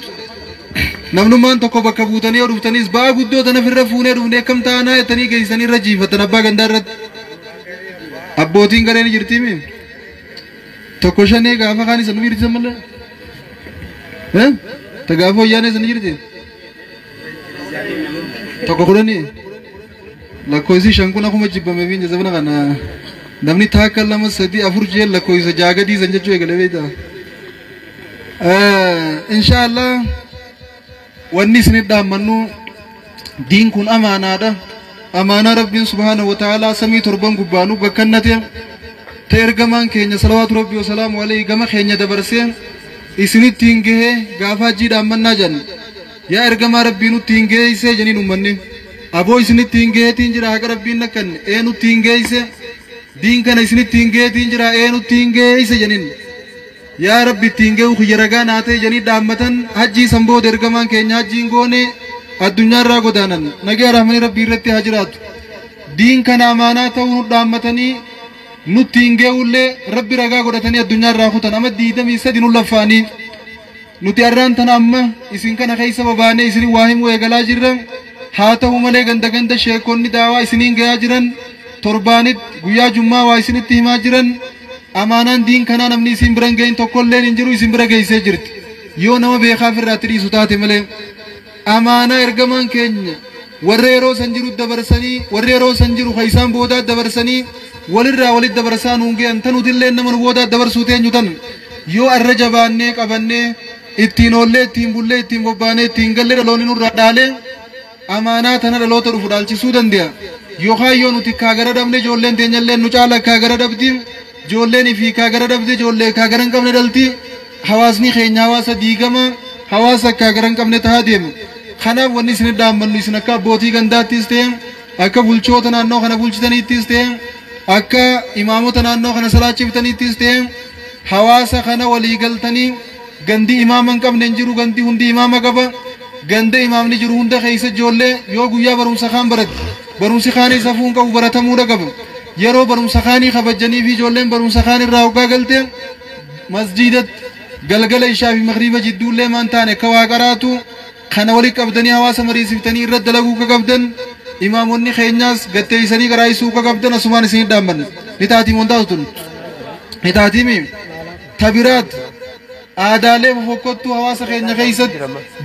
Namnummaan tokko bakka buutanii yoo dhuftanis ba'aa guddoo tana ofirra fuunee dhufnee akkam taanaa jettanii geessanii irra jiifatan abbaa gandaa irratti. Abbootiin garee ni jirtiimi. Tokko shanee gaafa kaan isa nu jirti malee. Ta gaafa wayyaanee isa ni jirti. Tokko kudhanii. Lakkoofsi shan kun akkuma jibbame fi jazabana kana namni taakka 2 3 4 jee lakkoofsa jaagadii san jechuu eegalee beektaa. Inshaallah wanni isin dhaammannu diin kun amaanaadha. Amaanaa rabbiin subhaanahu wa ta'aalaa samii torban gubbaanu bakkannate ta ergamaan keenya salawaatu rabbii wasalaamu alayhi gama keenya dabarsee isinitti hin gahee gaafa hajjii dhaammannaa jenna. Yaa ergamaa rabbii nutti hin geessee jeniin uummanni. Aboo isinitti hin geetiin jira haqa rabbiin nakkanne ee nutti hin geesse diin kana isinitti hin geetiin jira ee nutti hin geesse jeniin. Yaa rabbi ittiin ge'u kiyya ragaa naa ta'e jenii dhaammatan hajjii san booda ergamaan keenya hajjiin goone addunyaarraa godaanan nagaya rahmanii rabbii irratti haa jiraatu. Diin kana amaanaa ta'uu nu dhaammatanii nutti hin ge'ullee rabbi ragaa godhatanii addunyaarraa kutan amma 23 nu laffaanii nuti arraan tana amma isin kana keessa babaanee isin waa himuu eegalaa jirra. Haa ta'u malee ganda ganda sheekonni daawaa isiniin gahaa jiran torbaanitti guyyaa jummaa waa isinitti himaa jiran amaanaan diin kanaa namni isin bira hin gahin tokkolleen hin jiru isin bira geessee jirti. Yoo nama beekaaf irraatti dhiisu taate malee amaanaa ergamaan keenya warra yeroo san jiru dabarsanii warra yeroo san jiru ka isaan boodaa dabarsanii walirraa walitti dabarsaa nuun gahan tanutillee nama nu boodaa dabarsuu teenyu tan yoo arra jabaannee qabannee ittiin oollee ittiin bullee ittiin bobbaanee ittiin galle dhaloonni nurraa dhaalee amaanaa tana dhaloota dhufu dhaalchisuu danda'a. Yookaan yoo nuti kaagara dhabne ijoolleen teenyallee nu caala kaagara dhabdi ijoolleen ifii kaagara dhabde ijoollee kaagara hin qabne dhalti hawaasni keenya hawaasa diigama hawaasa kaagara hin qabne tahaa deema. Kanaaf wanni isin dhaammannu isin akka abbootii gandaattis ta'e akka bulchoota naannoo kana bulchitaniittis ta'e Akka imaamota naannoo kana salaachiftaniittis ta'e hawaasa kana walii galtanii gandi imaama hin qabne hin jiru, gandi hundi imaama qaba. Ganda imaamni jiru hunda keessa ijoollee yoo guyyaa barumsa kaan baratte barumsi kaanii safuu hin qabu baratamuudha qaba. Yeroo barumsa kaanii kabajanii fi ijoolleen barumsa kaan irraa hoggaa galte masjiidatti galgala ishaa fi magriiba jidduullee maan taane akka waa qaraatu kana walitti qabdanii hawaasa mariisiftanii irra dalaguu ka qabdan. Imaamonni keenyaas gatteeysanii qaraayisuu ka qabdan asumaan isin dhaammanne ni taatii moon taatu tun ni taatiimi. Tabiraat aadaalee fofokkottuu hawaasa keenya keessatti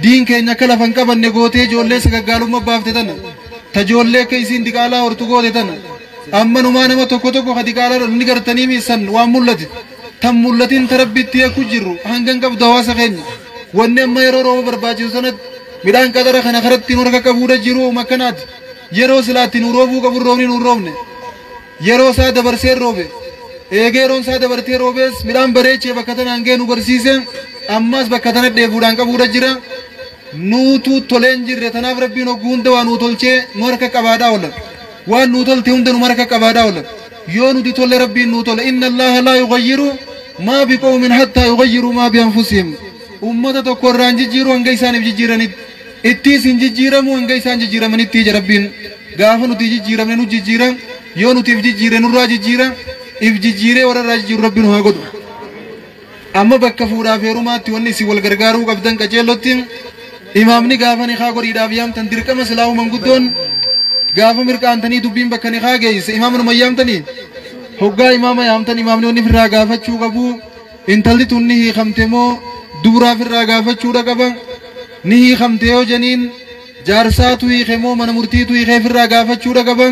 diin keenya akka lafa hin qabanne gootee ijoollee sagaggaalummaa baafte tana ta ijoollee akka isiin diqaalaa hortu goote tana amma numaa nama tokko tokko ka diqaalaa ni gartanii miisan waan mul'ate tan mul'atin ta rabbitti eekku jirru hangan qabdu hawaasa keenya. Wanni amma yeroo rooba barbaachisu sanatti midhaan qadara kana karatti nu harka qabuudha jiru makkanaati. Yeroo silaatti nu roobuu qabu roobni nu roobne yeroo isaa dabarsee roobe eegee yeroon isaa dabartee roobees midhaan bareechee bakka tanaan ga'e nu barsiise ammas bakka tana dheebuudhaan qabuudha jira. Nuutu toleen jirre tanaaf rabbiin hogguu hunda waa nuu tolchee nu harka qabaadhaa oola. Waan nuu tolte hunda nu harka qabaadhaa oola. Yoo nuti tolle rabbiin nuu tole. Inna allaha laa yughayyiru maa biqawmin hattaa yughayyiru maa bianfusihim. Ummata tokko irraan jijjiiru hanga isaaniif jijjiiranitti ittiis hin jijjiiramu hanga isaan jijjiiramanitti ija rabbiin. Gaafa nuti jijjiiramne nu jijjiira, yoo nuti if jijjiire nurraa jijjiira, if jijjiiree warra irraa jijjiiru rabbiin haa godhu. Amma bakka fuudhaaf heerumaatti wanni isin wal gargaaruu qabdan qajeellotti imaamni gaafa ni haa godhiidhaaf yaamtan dirqama silaa'uu manguddoon gaafa mirqaantanii dubbiin bakka ni haa geesse imaama numa yaamtanii hoggaa imaama yaamtan imaamni wanni firraa gaafachuu qabu intalli tun ni hiikamte moo dubraa firraa gaafachuudha qaba. Ni hiikamte yoo janiin jaarsaatu hiike moo mana murtiitu hiikee firraa gaafachuudha qaba.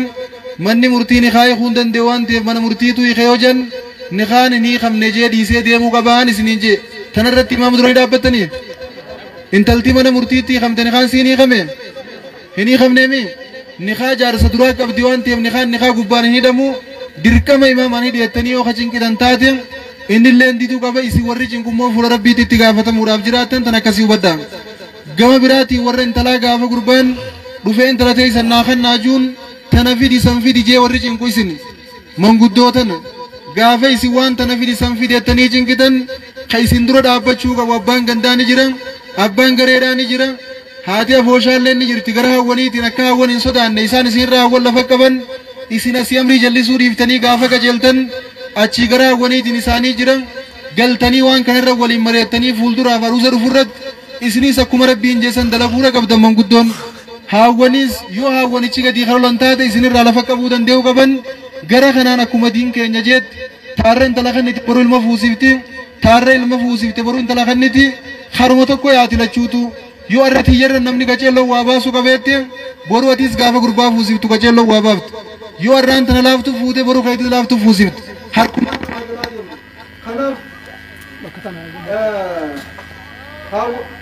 Manni murtii ni haa hiikuu hin danda'u waan ta'eef mana murtiitu hiike yoo jan ni kaan hin hiikamne jee dhiisee deemuu qabaan isiniin jee. Tanarratti imaama duranii dhaabbattanii intalti mana murtiitti hiikamte ni kaan siin hiikame hin hiikamneemi ni haa jaarsa duraa qabdi waan ta'eef ni kaan ni haa gubbaan hin hidhamu dirqama imaamaan hidheettanii yoo kacinqitan taate innillee diduu qaba. Isin warri cinqummoo fuula rabbiitti itti gaafatamuudhaaf jiraattan tan akkasii hubadhaa. Gama biraatiin warra intalaa gaafa gurbaan dhufee intala teessan naa kannaa juun tana fidi san fidi jee warri cinqu isin manguddoo tana gaafa isin waan tana fidi san fidi jettanii cinqitan ka isin dura dhaabbachuu qabu abbaan gandaa ni jira, abbaan gareedhaa ni jira, haati afooshaallee ni jirti. Gara hawwaniitiin akka hawwan hin sodaanne isaan isinirraa hawwan lafa qaban isin asii amrii jallisuu dhiiftanii gaafa qajeeltan achii gara hawwaniitiin isaanii jira galtanii waan kanarra waliin mari'attanii fuulduraaf aruusa dhufurratti isinis akkuma rabbiin jeessan dalaguudha qabdan manguddoon. Haawwanis yoo haawwanichi gadi karolan taate isinirraa lafa qabuu danda'uu qaban. Gara kanaan akkuma diin keenya jeetti taarra intala kanniti boruu ilma fuusifti, taarra ilma fuusifte boruu intala kanniti haruma tokko yaati lachuutu. Yoo arra tiyyarra namni qaceelloo waa baasu qabeette boruu atis gaafa gurbaa fuusiftu qaceelloo waa baaftu. Yoo arraan tana laaftu fuute boruu keetis laaftu fuusiftu. Harkuma kanaaf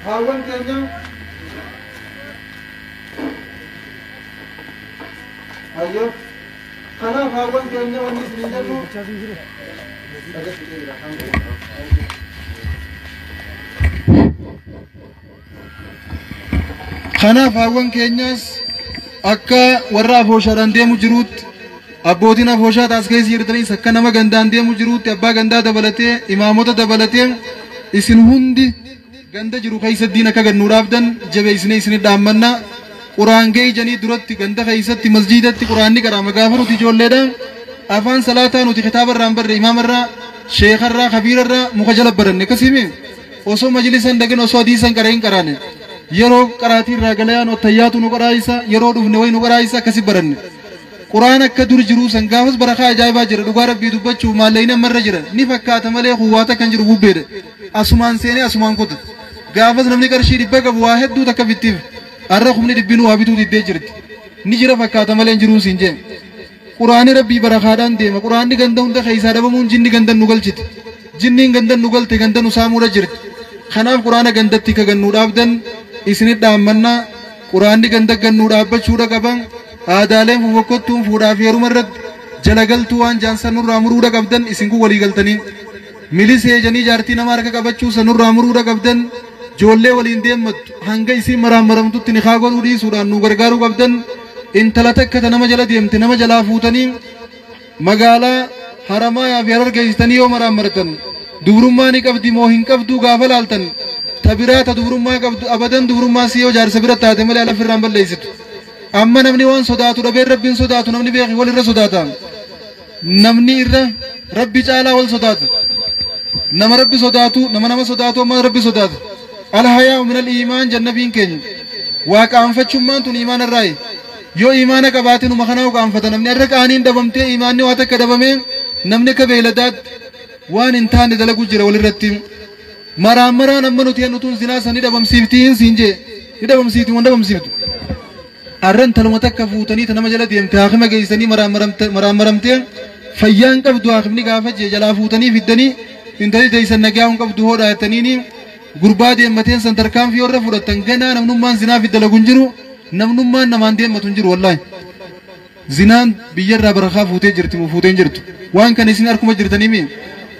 haawwan keenya ayyo kanaaf haawwan keenya wanni isin jennu. Kanaaf haawwan keenyas akka warra afooshaadhaan deemu jiruutti abbootiin afooshaa taas keessa jirtanis akka nama gandaan deemu jiruutti abbaa gandaa dabalatee imaamota dabalatee isin hundi ganda jiru keessa diin akka gannuu dhaabdan jabeessine isin dhaammanna. Quraan ga'ii janii duratti ganda keessatti masjiidatti quraanni qaraama gaafa nuti ijoolleedha afaan salaataa nuti kitaaba irraa hin barre imaamarraa sheekarraa kabiirarraa muka jala baranne akkasiimi osoo majlisan dhaqin osoo hadiisan qaree hin qaraane yeroo qaraatii irraa galayaan ottayyaatu nu qaraayisa yeroo dhufne wayi nu qaraayisa akkasi baranne. Quraan akka dur jiruu san gaafas barakaa ajaa'ibaa jira dhugaa rabbii dubbachuuf maallayni ammarra jira ni fakkaata malee huwwaata kan jiru bubbeedha asumaan seenee asumaan kuta. Gaafas namni qarshii 100 qabu waa hedduu takka bittiif arra humni dhibbinuu waa bituu diddee jirti ni jira fakkaata malee hin jiruu siin jee. Quraanni rabbii barakaadhaan deema. Quraanni ganda hunda keessaa dhabamuun jinni gandan nu galchiti, jinniin gandan nu galte ganda nu saamuudha jirti. Kanaaf quraana gandatti ka gannuu dhaabdan isinit dhaammannaa. Quraanni ganda gannuu dhaabbachuudha qaban. Aadaaleen fofokkottuun fuudhaaf heeruma irratti jala galtuu waan jaansan nurraa muruudha qabdan isin kun walii galtanii milisee janii jaartii nama harka qabachuu san nurraa muruudha qabdan. Ijoollee waliin deemmattu hanga isiin maraan maramtutti ni haa godhuu dhiisuudhaan nu gargaaruu qabdan. Intala takka ta nama jala deemte nama jalaa fuutanii Magaalaa Haramaayaa fi Harar geessitanii yoo maraammartan dubrummaa ni qabdi moo hin qabdu gaafa laaltan ta biraa ta dubrummaa qabdu abadan dubrummaa si yoo jaarsa bira taate malee ala firraan balleessitu. Amma namni waan sodaatu dhabee rabbiin sodaatu namni beeki wal irra sodaata. Namni irra rabbi caalaa wal sodaata. Nama rabbi sodaatu nama nama sodaatu amma rabbi sodaata. Alhayaa'u minal iimaan jannabiin keenya. Waa qaanfachummaan tun iimaana irraayi. Yoo iimaana qabaate numa kanaa qaanfata namni irra qaaniin dhabamtee iimaanni waa takka dhabamee namni akka beeyladaatti waan hin taane dalagu jira walirratti. Maraan maraan amma nuti hennu tun zinaa san ni dhabamsiiftii hin siin jee ni dhabamsiifti waan dhabamsiiftu. Arran taluma takka fuutanii ta nama jala deemte haakima geessanii maraan maramtee fayyaan qabdu haakimni gaafa jee jalaa fuutanii fiddanii intalli teessan nagaa hin qabdu hoodhaa jettaniini gurbaa deemmateen san tarkaanfii warra fudhatan ganaa namnummaan zinaa fidda lagu hin jiru namnummaan namaan deemmatu hin jiru wallaahi. Zinaan biyyarraa barakaa fuutee jirti moo fuutee hin jirtu waan kana isin harkuma jirtanii mi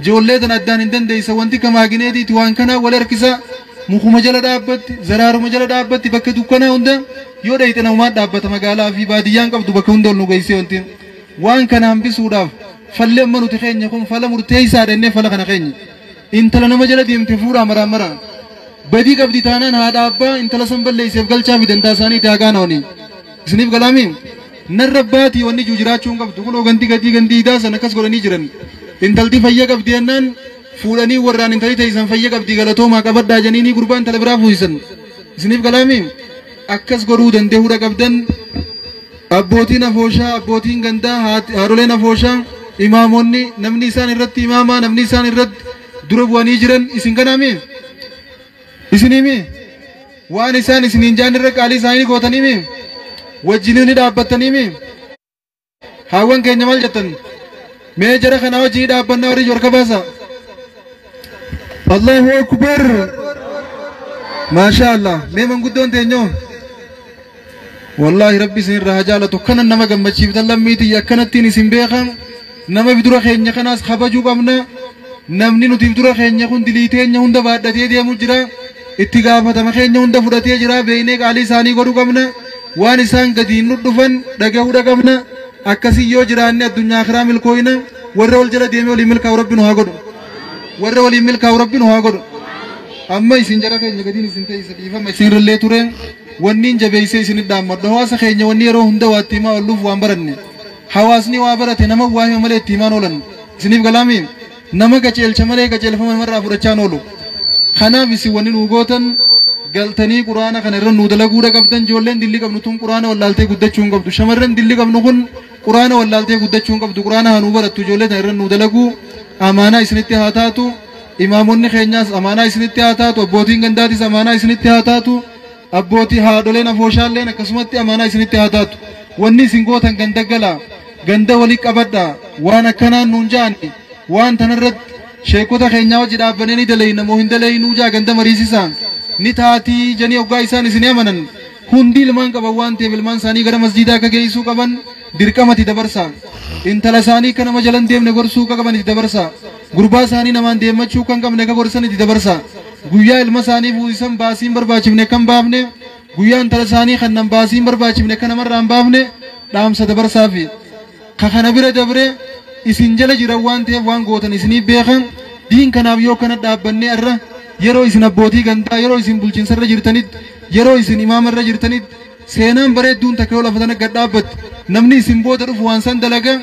ijoollee tan addaan hin dandeessa wanti kamaagineetiiti waan kanaa wal harkisa mukuma jala dhaabbatti zaraaruma jala dhaabbatti bakka dukkanaa hunda yoo dhayite namumaan dhaabbata magaalaa fi baadiyyaan qabdu bakka hunda ol nu geessee wanti waan kana hambisuudhaaf falli amma nuti keenya kun fala murteessaadha innee fala kana keenya intala nama jala deemte fuudhaa maraan maraan badii qabdi taanaan haadha abbaa intala san balleesseef galchaa fi dantaa isaanii itti haa qaana'anii isiniif galaami narra baatii wanni jiru jiraachuu hin qabdu kunoo gandi gadii gandi idaa san akkas godhanii jiran intalti fayya qabdi jennaan fuudhanii warraan intalli teessan fayya qabdi galatoomaa qabadhaa janiinii gurbaa intala biraa fuusisan isiniif galaami akkas godhuu danda'uudha qabdan abbootiin afooshaa abbootiin gandaa haadholeen afooshaa imaamonni namni isaan irratti imaamaa namni isaan irratti dura bu'anii jiran isin kanaami isinimi waan isaan isiniin jaan irra qaalii isaanii gootaniimi wajjiniin ni dhaabbattaniimi haawwan keenya maal jettan mee jara kanaa wajjin dhaabbannaa warri jorka baasa Allahu akbar maasha Allah mee manguddoon teenyoo wallaahi rabbi isin irraa haa jaalatu kanan nama gammachiiftan lammiitii akkanattiin isin beekan nama dura keenya kanaas kabajuu qabna namni nuti dura keenya kun dilii teenya hunda baadhatee deemu jira itti gaafatama keenya hunda fudhatee jira beeynee qaalii isaanii godhuu qabna waan isaan gadiin nu dhufan dhagahuudha qabna akkasii yoo jiraanne addunyaa akiraa milkooyna warra wal jala deemee waliin milkaa'u rabbi nu haa godhu warra waliin milkaa'u rabbi nu haa godhu amma isin jara keenya gadiin isin teessa dhiifama isin irrallee ture wanniin jabeessee isin dhaammadhu hawaasa keenya wanni yeroo hunda waatti himaa oolluuf waan baranne hawaasni waa barate nama waa hima malee itti himaan oolan isiniif galaami nama qaceelcha malee qaceelfama namarraa fudhachaan oolu kanaaf isin wanni nuu gootan galtanii quraana kana irra nuu dalaguudha qabdan ijoolleen dilli qabnu tun quraana wallaaltee guddachuu hin qabdu shamarran dilli qabnu kun quraana wallaaltee guddachuu hin qabdu quraana haa nuu barattu ijoollee tana irra nuu dalaguu amaanaa isinitti haa taatu imaamonni keenyaas amaanaa isinitti haa taatu abbootiin gandaatis amaanaa isinitti haa taatu abbootii haadholeen afooshaalleen akkasumatti amaanaa isinitti haa taatu wanni isin gootan ganda galaa ganda walii qabadhaa waan akkanaan nuun ja'ani waan tanarratti sheekota keenyaa wajji dhaabbannee ni dalayna moo hin dalaynuu jaa ganda mariisisaa ni taatii janii hoggaa isaan isin amanan hundi ilmaan qaban waan ta'eef ilmaan isaanii gara masjiidaa akka geessuu qaban dirqamatti dabarsaa intala isaanii akka nama jalan deemne gorsuu akka qaban itti dabarsaa gurbaa isaanii namaan deemmachuu kan qabne akka gorsan itti dabarsaa guyyaa ilma isaanii fuusisan baasiin barbaachifne kan baafne guyyaa intala isaanii kan nan baasiin barbaachifne kan namarraa hin baafne dhaamsa dabarsaa fi ka kana bira dabre isin jala jiran waan ta'eef waan gootan isinii beekan diin kanaaf yoo kana dhaabbannee irra yeroo isin abbootii gandaa yeroo isin bulchiinsarra jirtanitti yeroo isin imaamarra jirtanitti seenaan bareedduun takka yoo lafa tana gad dhaabbatti namni isin booda dhufu waan san dalaga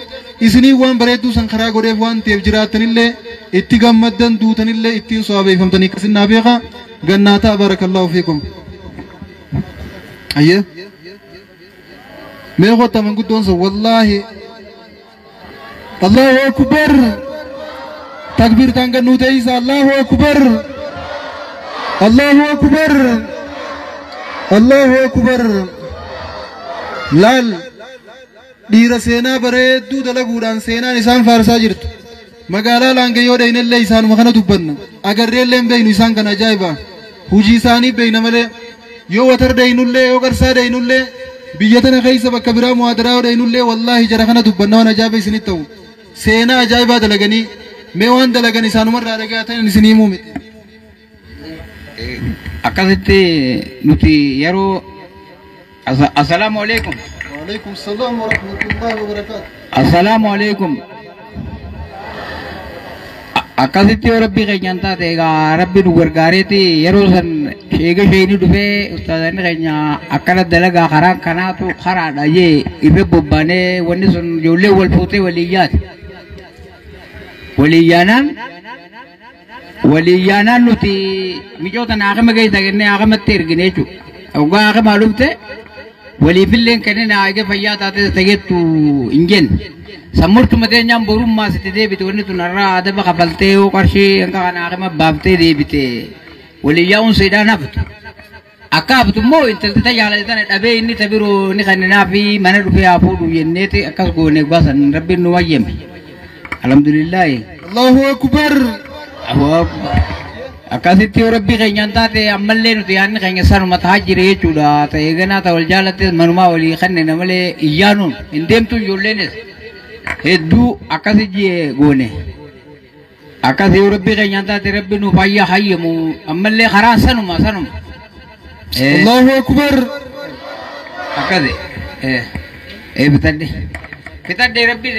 isinii waan bareedduu san karaa godheef waan ta'eef jiraattanillee itti gammaddan duutanillee ittiin so'abeeffamtanii akkasin naa beeka gannaataa barakallahu fiikum. Ayyee mee kottaa manguddoon sun wallaahi Allahu akbar takbiirtaan gannuu ta'isa Allahu akbar Allahu akbar Allahu akbar laal dhiira seenaa bareedduu dalaguudhaan seenaan isaan faarsaa jirtu magaalaa laangayyoo dhaynellee isaanuma kana dubbanna agarreellee hin beeynu isaan kana ajaa'iba hujii isaanii beeyna malee yoo watar dhaynullee yoo qarsaa dhaynullee biyya tana keessa bakka biraa muhaadaraa yoo dhaynullee wallaahi jara kana dubbanna waan ajaa'iba isinitti ta'u seenaa ajaa'ibaa dalaganii mee waan dalagan isaanumarraa dhagaatan isinii himuu miti. Akkasitti nuti yeroo assalaamu alaikum. وعليكم السلام ورحمة الله وبركاته. Assalaamu alaikum. Akkasitti yoo rabbii keenyaan taate egaa rabbi nu gargaareeti yeroo san sheega sheeni dhufee ustaazanni keenya akkana dalagaa karaa kanaatu karaadha jee irra bobbaanee wanni sun ijoollee wal fuutee walii yaate. Walii yaanaan nuti micoota naaqama geessa kennee haaqamatti ergine jechuudha. Hoggaa haaqamaa dhufte waliifillee kennee naaqee fayyaa taate tageettu hin jenne. Sammurtuma teenyaan borummaa sitti deebite wanni tun har'aa adaba kafaltee yoo qarshii hanga kana haaqama baaftee deebite walii yaa'uun seedhaan haftu. Akka haftu immoo intalti tajaajila sana dhabee inni tabiroo ni kenninaa fi mana dhufee haa fuudhu jenneeti akkas goone baasan rabbiin nu wayyame. Alhamdulillaahi. Allahu akbar. Akkasitti yoo rabbii keenyaan taate ammallee nuti yaadni keenya sanuma tahaa jira jechuudha. Ta'ee ganaa ta'e wal jaalattes manumaa walii kanneen malee iyyaanuun hin deemtu ijoolleenis hedduu akkasi jee goone. Akkasi yoo rabbii keenyaan taate rabbi nuuf hayya hayyamu ammallee karaan sanuma sanuma. Allahu akbar. Akkasi. Bitadde. Bitadde rabbi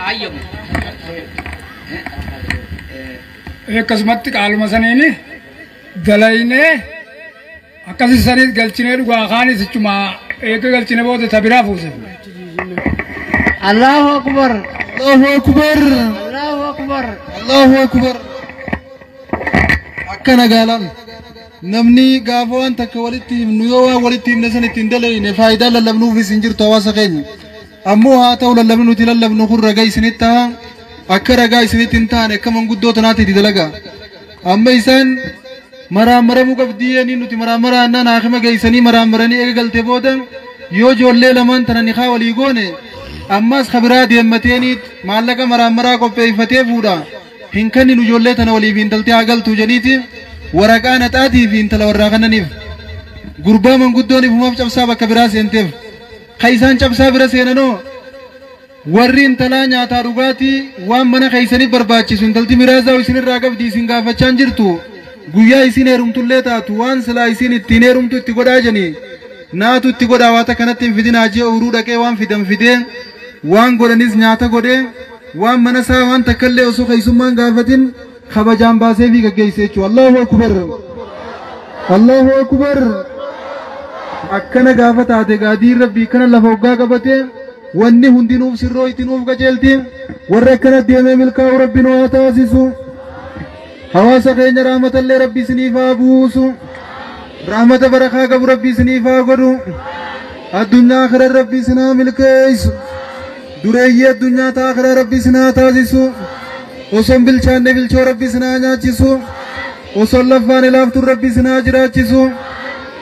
hayyamu. Akkasumatti qaaluma saniini dalaynee akkasi saniit galchinee dhugaa kaanis ichuma eega galchine booda ta biraa fuusifne. Allahu akbar. Allahu akbar. Allahu akbar. Allahu akbar. Akkana gaalaan namni gaafa waan takka walitti himnu yoo waan walitti himne san ittiin dalayne faayidaa lallabnuufis hin jirtu hawaasa keenya. Ammoo haa ta'u lallabni nuti lallabnu kun ragaa isinitti ta'a. Akka ragaa isinitti hin taane akka manguddoo tanaatti itti dalagaa. Amma isaan maraamaramuu qabdii nuti maraamaraa annaan haakima geessanii maraamaranii eega galtee booda yoo ijoollee lamaan tana niqaa walii goone ammas kabiraa deemmateeniit maallaqa maraamaraa qopheeffatee fuudha. Hin kennin ijoollee tana waliif intaltee haa galtuu jedhiiti waraqaa naxaatii fi intala warraa kannaniif. Gurbaa manguddoon ifumaaf cabsaa bakka biraa seenteef. Ka isaan cabsaa bira seenanoo warri intalaa nyaataa dhugaatii waan mana keessaniif barbaachisu intalti miraazaa isinirraa qabdi isin gaafachaa jirtu guyyaa isin heerumtullee taatu waan silaa isin ittiin heerumtu itti godhaa jeni naatu itti godhaa waata kanatti hin fidinaa jee uruu dhaqee waan fidan fidee waan godhanis nyaata godhee waan mana isaa waan takkallee osoo keessummaan gaafatin kabajaan baasee fi gaggeesse jechuudha. Allahu akbar. Allahu akbar. Akkana gaafa taate gaadiin rabbii kana lafa hoggaa qabatee wanni hundinuuf sirroo ittinuuf qajeelti warra akkana deemee milkaa'u rabbi nu haa taasisu. Hawaasa keenya rahmatallee rabbi isiniif haa buusu. Rahmata barakaa qabu rabbi isiniif haa godhu. Addunyaa akhiraa rabbi isin haa milkeessu. Dureeyyii addunyaa ta akhiraa rabbi isin haa taasisu. Osoo hin bilchaanne bilchoo rabbi isin haa nyaachisu. Osoo laffaan laaftuun rabbi isin haa jiraachisu.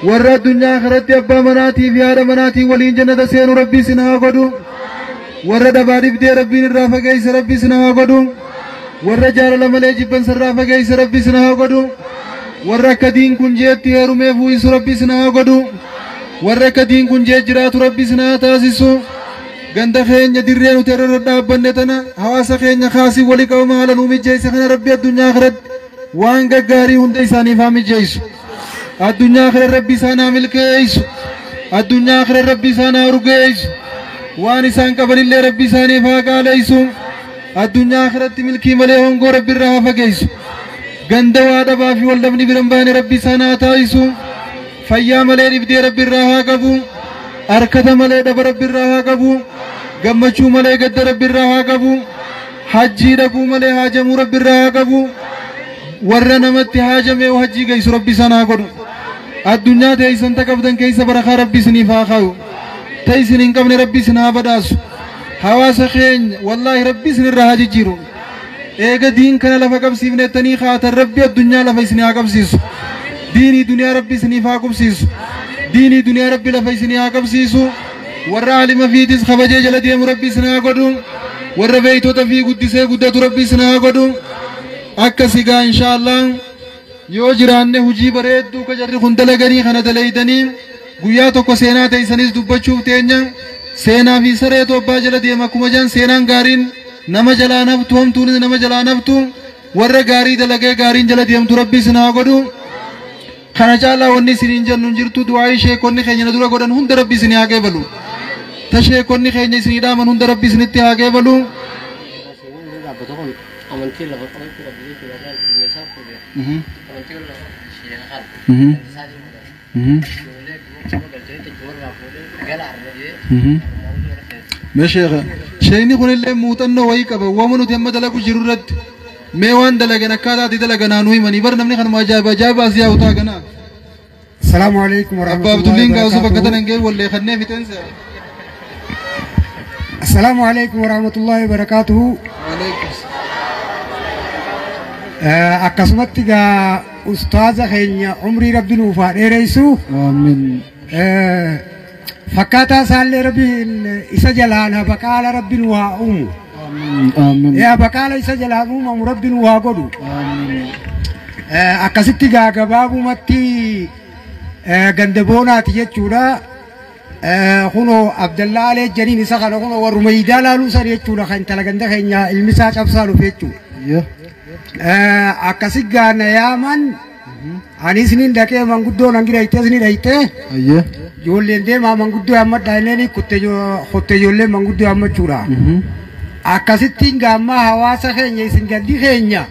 Warra addunyaa akhiratti abbaa manaatii fi haadha manaatii waliin jannata seenu rabbi isin haa godhu. Warra dhabaa dhibdee rabbiin irraa fageesse rabbi isin haa godhu. Warra jaalala malee jibbansa irraa fageesse rabbi isin haa godhu. Warra akka diin kun jeetti heerumee fuuyisu rabbi isin haa godhu. Warra akka diin kun jee jiraatu rabbi isin haa taasisu. Ganda keenya dirree nuti irra dhaabbanne tana hawaasa keenya kaasii walii qabama haala nuu mijeesse kana rabbi addunyaa akhiratti waan gaggaarii hunda isaaniif haa mijeessu. Addunyaa akhiratti rabbi isaan haa milkeessu. Addunyaa akhiratti rabbi isaan haa urgeessu. Waan isaan qabanillee rabbi isaaniif haa qaaleessu. Addunyaa akhiratti milkii malee hongoo rabbi irraa haa fageessu. Ganda waa dhabaa fi wal dhabni bira hin baane rabbi isaan haa taasisu. Fayyaa malee dhibdee rabbi irraa haa qabu. Harkata malee dhaba rabbi irraa haa qabu. Gammachuu malee gadda rabbi irraa haa qabu. Hajjii dhabuu malee haajamuu rabbi irraa haa qabu. Warra namatti haajamee hajjii geessu rabbi isaan haa godhu. Addunyaa teessan taqabdan keessa barakaa rabbi isiniif haa kaayu. Teessin hin qabne rabbi isin haa badhaasu. Hawaasa keenya wallaahi rabbi isin irraa haa jijjiiru. Eega diin kana lafa qabsiifnettanii kaatan rabbi addunyaa lafa isin haa qabsiisu. Diinii duniyaa rabbi isiniif haa qubsiisu. Diinii duniyaa rabbi lafa isin haa qabsiisu. Warra aalima fiitis kabajee jala deemu rabbi isin haa godhu. Warra beeytota fi guddisee guddatu rabbi isin haa godhu. Akka sigaa inshaallah yoo jiraanne hojii bareedduu ka jarri kun dalaganii kana dalaydanii guyyaa tokko seenaa teessanis dubbachuuf teenya seenaa fi saree abbaa jala deema akkuma jaan seenaan gaariin nama jalaa naftu hamtuunis nama jalaa naftu warra gaarii dalagee gaariin jala deemtu rabbi isin haa godhu. Kana caalaa wanni isiniin jennu hin jirtu du'aa sheekonni keenya na dura godhan hunda rabbi isin haa qeebalu. Ta sheekonni keenya isinii dhaaman hunda Rabbi isinitti haa qeebalu. Mee sheekha, sheekni kunillee muuxannoo wayii qaba. Waama nuti amma dalagu jiru irratti mee waan dalagan akkaataa itti dalagan haa nu himanii. Bar namni kanuma ajaa'iba ajaa'iba as yaa'u ta'a ganaa. السلام عليكم ورحمة Abbaa الله Abdulliin gaa'usu bakka وبركاته. tanan ga'e wallee kannee fixeensa. السلام عليكم ورحمة الله وبركاته. Akkasumatti gaa ustaaza keenya umrii Rabbi nuuf haa dheeressu. Amiin. Fakkaataa isaallee Rabbi isa jalaan baqaala Rabbi nu haa uumu. Amiin. Yaa baqaala isa jalaan uumamu Rabbi nu haa godhu. Akkasitti gaa gabaabumatti ganda boonaati jechuudha. Kunoo Abdallaa Alee janiin isa kana kunoo warruma iidaa laaluu san jechuudha, kan intala ganda keenya ilmi isaa cabsaa dhufe jechuudha. Akkasi gaa na yaaman, anis nin dhaqee manguddoo nan dhayitee ni dhayitee ijoolleen deemaa manguddoo hammadhaa inni kutte ijoolleen manguddoo hammachuudha. Akkasittiin gaammaa hawaasa keenya isin gandi keenya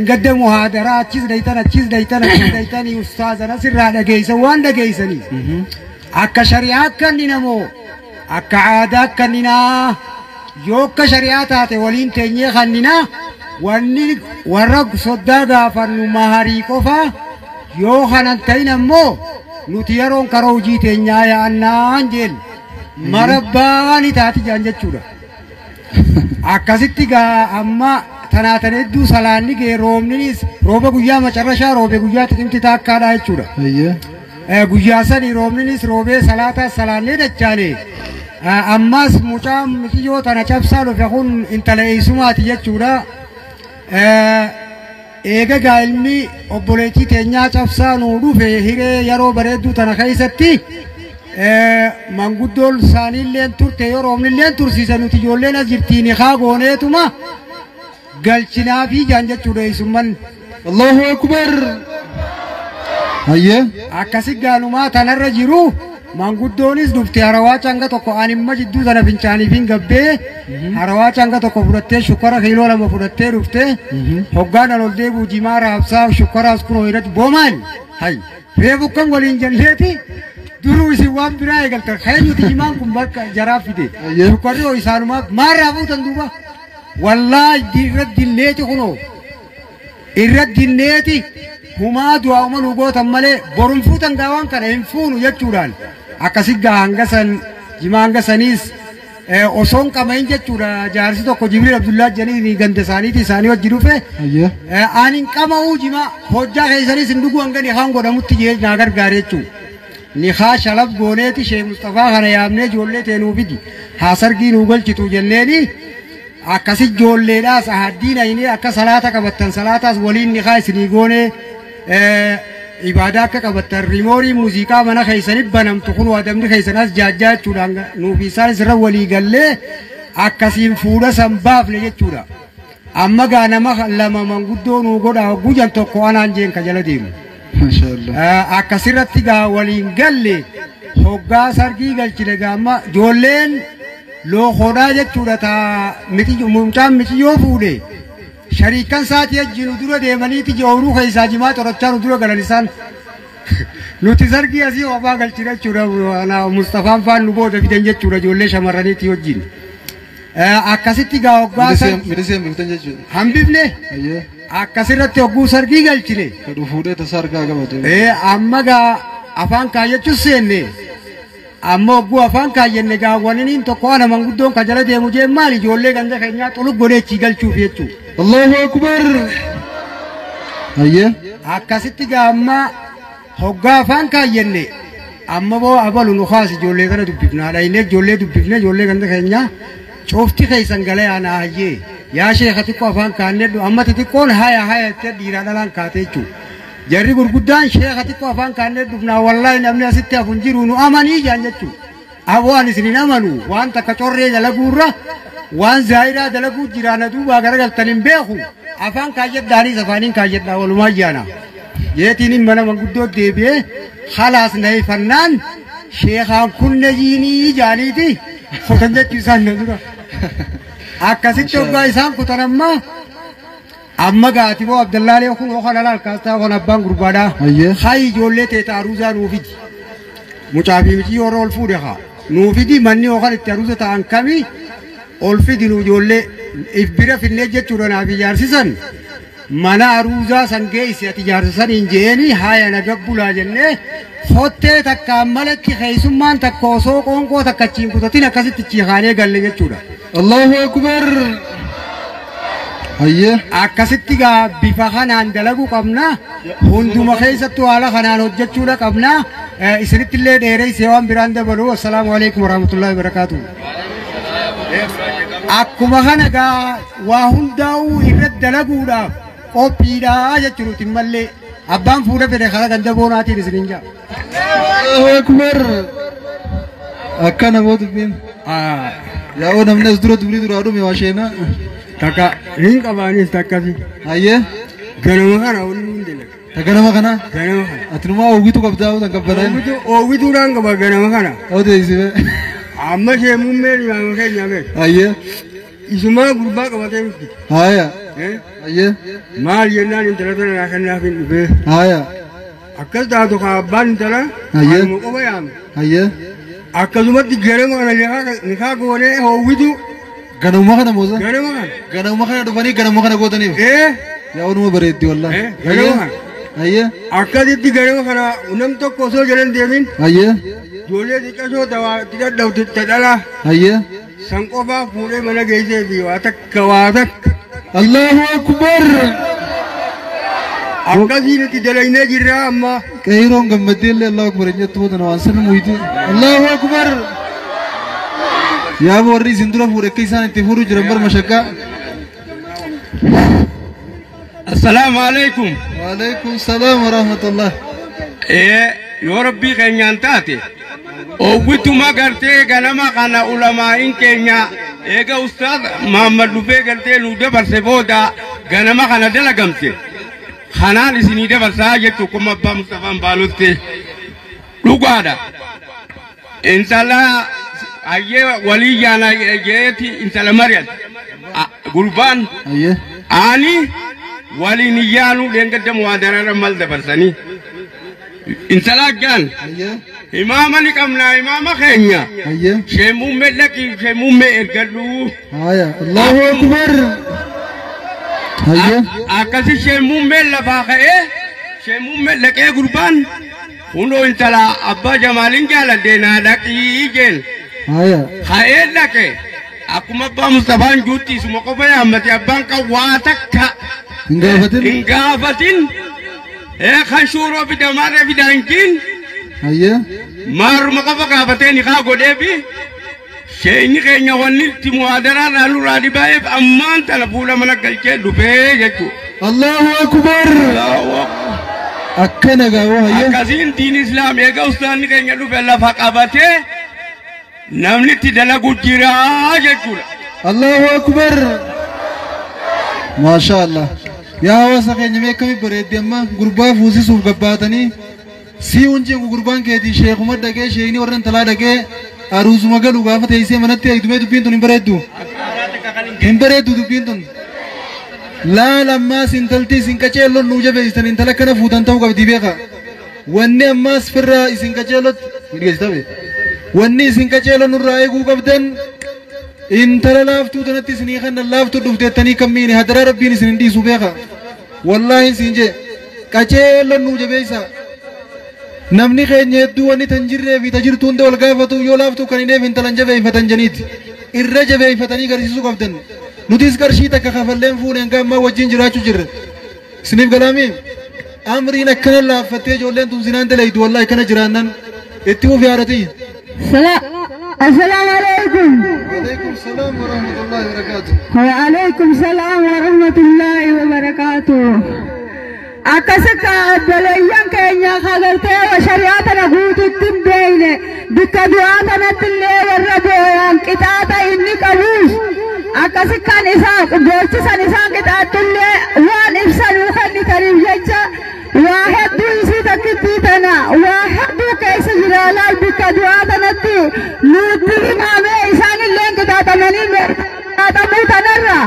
gadda muhaadaraa achis dhayitan, achis dhayitan, achis dhayitanii ustaazan asirraa dhageeysan waan dhageeysanii. Akka shari'aa akka inni namoo akka aadaa akka inni naa yoo akka shari'aa taate waliin teenyee kanninaa wanni warra soddaa gaafannu maharii qofa. Yoo kanan ta'in ammoo nuti yeroon karoo hojii teenyaa yaa'annaan jeen marabbaani taati jaan jechuudha. Akkasitti gaa amma tanaatan hedduu salaanni gee, roobninis rooba guyyaa macarrashaa roobe, guyyaa xiqimti taakkaadha jechuudha. Guyyaa sani roobninis roobee salaataa salaannee dachaane. Ammas mucaan mixiyyoo tana cabsaa dhufe kun intala eessumaati jechuudha. Eega gaa ilmi obboleettii teenyaa cabsaa nuu dhufe hiree yeroo bareedduu tana keessatti manguddoon isaaniilleen turte, yoo roobnilleen tursiise nuti ijoolleen as jirtiin haa gooneetuma galchinaafii jaan jechuudha eessumman. Allahu akbar. Hayyee. Akkasi gaanumaa tanarra jiru manguddoonis dhufte, harawaa canga tokko animma jidduu sana fincaaniif hin gabbee, harawaa canga tokko fudhattee, shukkara kiiloo 2 fudhattee dhufte. Hoggaan ol deebi'u jimaa raabsaa shukkaraas kunoo irratti boomaan hay reefu kan waliin jalleeti duruu isin waan biraa eegaltan keenyuti jimaan kun bakka jaraa fide shukkarri hoo isaanumaaf maarraa fuutan duuba wallaahi irra dinneeti, kunoo irra dinneeti humaa du'aa uma nu gootan malee borum fuutan gaa waan kana hin fuunu jechuudhaan. Akkasi gaa hanga san jimaa hanga saniis osoon qamahin jechuudha. Jaarsi tokko Jibriil Abdullaa jedhanii ganda isaaniiti isaanii wajji dhufe, ani hin qama'uu, jimaa hojjaa keessanis hin dhuguu hanga nikaan godhamutti jee naa gargaare jechuudha. Nikaa shalaf gooneeti Sheekh Mustafaa kana yaamnee ijoollee teenuu fidi haa sargii nuu galchitu jenneeni. Akkasi ijoolleedhaas ahaddiin ayinee akka salaata qabattan salaataas waliin nikaa isinii goonee ibaadaa akka qabattan, rimoorii muuziqaa mana keessanii banamtu kun adamni keessan as jaajjaa jechuudhaan nuuf isaan isirra walii gallee akkasiin fuudha san baafne jechuudha. Amma gaa nama lama manguddoo nuu godha gujan tokko anaan jeen ka jala deemu. Akkasirratti gaa waliin galle, hoggaa sargii galchine gaa amma ijoolleen lookoodhaa jechuudha taa mucaan miciyyoo fuudhe shariikan saatii wajjin dura deemaniiti ooyiruu keessaa jimaa corachaa nu dura galan isaan. Nuti sargii asii qofaa galchine jechuudha. Mustafaan faan nu booda fidan jechuudha ijoollee shamarraniiti wajjin. Akkasitti gaa hoggaa Midisee hambiftan jechuudha. Hambifne. Akkasirratti hogguu sargii galchine. Kadhu fuudhee tasaa harkaa qabate. Amma gaa afaan kaayyachuu seenne. Amma hogguu afaan kaayyenne gaa waniniin tokko ana manguddoon ka jala deemu jeen maali, ijoollee ganda keenyaa xulug godhee achii galchuuf jechuudha. Allahu akbar. Hayyee. Akkasitti gaa amma hoggaa afaan kaayyenne amma boo abalu nu kaas ijoollee kana dubbifna haadha ijoollee dubbifne, ijoollee ganda keenyaa coofti keessan galee ana hayyee yaa sheeka xiqqoo afaan kaannee amma xixiqqoon haya haya jettee dhiiraa dhalaan kaate jechuudha. Jarri gurguddaan sheeka xiqqoo afaan kaannee dhufnaa, wallaahi namni asitti hafu hin jiru, nu amanii jaan jechuudha. Aboo ani isin hin amanu, waan takka corree dalaguurra waan zaayiraa dalaguu jiraana duubaa garagaltan hin beeku, afaan kaayyadhaanis afaaniin kaayyadhaa walumaa jaana. Jeetiin mana manguddoo deebi'ee halaas na ifannaan Sheekaan kunne jiinii jaaniiti kutan jechuu isaan na dura. Akkasitti hoggaa isaan kutan amma gaati boo Abdallaalee kun okan alaal kaastaa kun abbaan gurbaadhaa. Hayi ijoollee teeta aruuzaa nuu fidi. Mucaa fi micii yeroo ol fuudhe haa. Nuu fidi manni okan itti aruuza ta'an kamii ol fidi nu ijoollee if bira finnee jechuudha naaf ijaarsisan. Mana aruuzaa san geessi ati ijaarsisan hin jeeni haaya naga bulaa jennee hottee takkaan malatti keessummaan takka osoo qoonqoo takka achiin kutatin akkasitti chiikaanee galle jechuudha. Allahu Akbar. Hayyee. Akkasitti gaa bifa kanaan dalaguu qabna. Hunduma keessattuu haala kanaan hojjechuudha qabna. Isinitti illee dheereessee waan biraan dabalu. Assalaamu alaikum warahmatullahi wabarakaatuh. Akkuma kana gaa waa hundaa'uu irratti dalaguudhaaf qophiidhaa jechuudha mallee abbaan fuudha fedhe karaa ganda boonaatiin isiniin jaa. Allahu Akbar. Akkana boo dubbiin. Yaa'oo namni as dura dubrii duraa dhume waa sheenaa. Takka hin qabaanis takkasi. Hayyee. Ganama kana wanni hundi dalaga. Ta ganama kana? Ganama kana. Ati numaa oowwitu qabdaa tan qabbanaan. Oowwituudhaan qaba ganama kana. Odeessime. Amma ishee muummeen imaama keenya beek. Hayyee. Isumaa gurbaa qabatee miti. Haya. Hayyee. Maal jennaan intala tana naa kennaaf hin dhufee. Haya. Akkas taatu kaa abbaan intala. Hayyee. Anuma qofa yaame. Hayyee. Akkasumatti ganama kana nikaa goonee oowwitu. Ganamuma kana mooza? Ganama kana. Ganamuma kana dhufanii ganamuma kana gootaniif? Yaa onuma bareeddi wallaahi. Ganama kana. Hayyee. Akkasitti ganama kana nam tokko osoo jalan deemin. Hayyee. Ijoollee xiqqasoo tawaa itti dadhabde tadhalaa. Hayyee. San qofaa fuudhee mana geessee fi waa takka waa takka. Allahu Akbar. Akkasiin itti dalagnee jirra amma. Qeeroon gammaddee illee Allahu Akbar hin jettu booda waan sana muyti. Allahu Akbar. Yaa warri isin dura fuudhe akka isaan itti fuudhu jiran bar mashakkaa. Assalaamu alaikum. Wa alaikum salaam wa rahmatullah. Yoo rabbii keenyaan taate oowwituma gartee ganama kana ulamaa'iin keenya eega ustaaz Mahammad dhufee gartee nu dabarse booda ganama kana dalagamte. Kanaan isinii dabarsaa jechuu kuma abbaa Mustafaan Baalutti dhugaadha. Intala hayyee walii jaana jeeti intala Mariyat gurbaan ani waliin iyyaanuu dheengadda muwaadararra mal dabarsanii. Intala ajjaan imaama ni qabnaa imaama keenya. Sheemuummee dhaqii sheemuummee ergadhu. Allahu Akbar. Akkasi sheemuummee lafaa ka'ee sheemuummee dhaqee gurbaan kunoo intala abbaa Jamaaliin jaaladhee naa dhaqii jeen. Ka'ee dhaqe akkuma abbaa Mustafaan juutti isuma qofa yaammate abbaan kan waa takka hin gaafatin. Kan shuuroo fida maarree fida hin jiin. Maaruma qofa gaafatee nikaa godheefi sheeyni keenya wanni itti muhaadaraa nurraa dhibaa'eef ammaan tana fuula mana galchee dhufee jechuudha. Allahu Akbar. Akkana gaawoo hayyee. Akkasiin diin islaam eega ustaanni keenya dhufe lafa qabatee namni itti dalagu jira jechuudha. Allahu Akbar. Maasha Allah. Yaa hawaasa keenya mee akkamii bareeddi amma gurbaa fuusisuuf gabbaatanii sii hunjeen gurbaan keetii sheekuma dhaqee sheekni warra intalaa dhaqee aruusuma galu gaafa teessee manatti eegdumee dubbiin tun hin bareeddu. Hin bareeddu dubbiin tun. Laal ammaas intalti isin qaceelloon nuu jabeessitan intala kana fuutan ta'uu qabdi beeka. Wanni ammaas firraa isin qaceellotti miidhagsitabe. Wanni isin qaceelloon nurraa eeguu qabdan intala laaftuu tanatti isinii kan laaftuu dhufteettanii kan miine hadaraa rabbiin isin hin dhiisu beeka. Wallaahi isin jee qaceelloon nuu jabeessa. Namni keenya hedduu wanni tan jirree fi tajirtuu hunda wal gaafatu yoo laaftuu kan hin eef intalan jabeeffatan janiiti. Irra jabeeffatanii garsiisuu qabdan. Nutis qarshii takka kafalleen fuuneen gaammaa wajjin jiraachuu jirra. Isiniif galaamii amriin akkana laaffattee ijoolleen tun zinaan dalaydu wallaahi kana jiraannan itti fufi haadhatii. Assalaamu alaikum. Waalaikum salaam wa rahmatullahi wa barakaatuh. Waalaikum salaam wa rahmatullahi wa barakaatuh. Akkasakka obboleeyyan keenya kagartee shari'aa tana guututti hin beekne bikka du'aa tanatti illee warra booyaan qixaaxa inni qabuus akkasakkaan isaan boorchisan isaan qixaaxullee waan ibsanuu kennitaniif jecha waa hedduu isii takkittii tana waa hedduu keessa jira. jirra laal bikka du'aa tanatti nutti himame isaanillee qixaaxamanii qixaaxamuu tanarra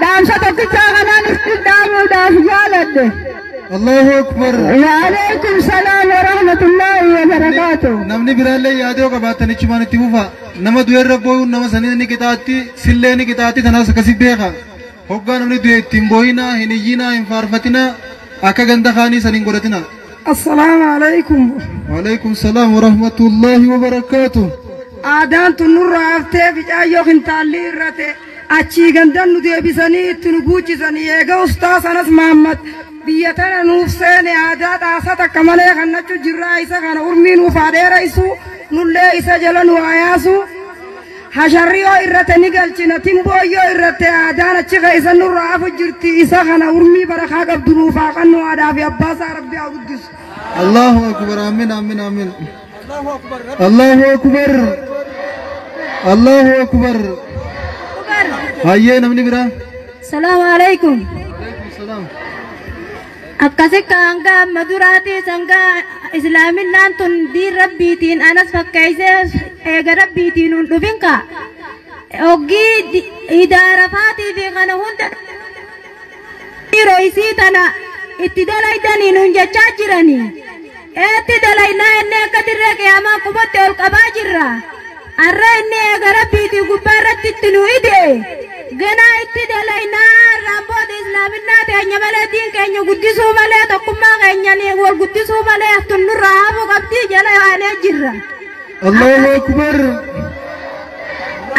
dhaamsa tokkichaa kanaan isin dhaamuudhaaf jaaladhe. Allahu Akbar. Wa alaikum salaam wa rahmatullahi wa barakaatuh. Namni biraallee yaadoo qabaatan ichumaan itti fufa. Nama du'eerra boo'uun nama sanii ni qixaatti, sillee ni qixaatti tanaas akkasi beeka. Hoggaa namni du'e ittiin boo'inaa, hin iyyinaa, hin faarfatinaa, akka ganda kaanii saniin godhatina. Assalaamu alaikum. Wa alaikum salaam wa rahmatullahi wa barakaatuh. Aadaan tun nurraa haftee ficaayyoo kintaalli irrate achii gandan nu deebisanii itti nu guuchisanii eega ustaa sanas Mahammad biyya tana nuuf seene aadaa xaasa takka malee kannachu jirraa isa kana urmii nuuf haa dheeraysu nullee isa jala nu haa yaasu hasharriyoo irrate ni galchina timbooyyoo irrate aadaan achi keessa nurraa hafu jirti isa kana urmii barakaa qabdu nuuf haa qannu aadaa fi abbaasaa rabbi haa guddisu. Allahu Akbar. Amin amin amin. Allahu Akbar. Allahu Akbar. Hayyee namni biraa. Salaamu alaikum. Salaam. Akkasitti hanga amma duraatii sangaa islaaminaan tun diin rabbiitiin anas fakkeessee eega rabbiitiin hin dhufin ka. Oggii idaarafaatii fi kana hunda yeroo isii tana itti dalaydanii nun jechaa jiranii. Eetti dalaynaa inni akka dirree qiyaamaa qubatti ol qabaa jirra. Arra inni eega rabbiitiin gubbaa irratti itti nu ide. Ganaa itti dalaynaa irraan booda islaaminaa teenya malee diin keenya guddisuu malee tokkummaa keenya wal guddisuu malee tun nurraa hafuu qabdii jala yaanee jirra. Allahu Akbar.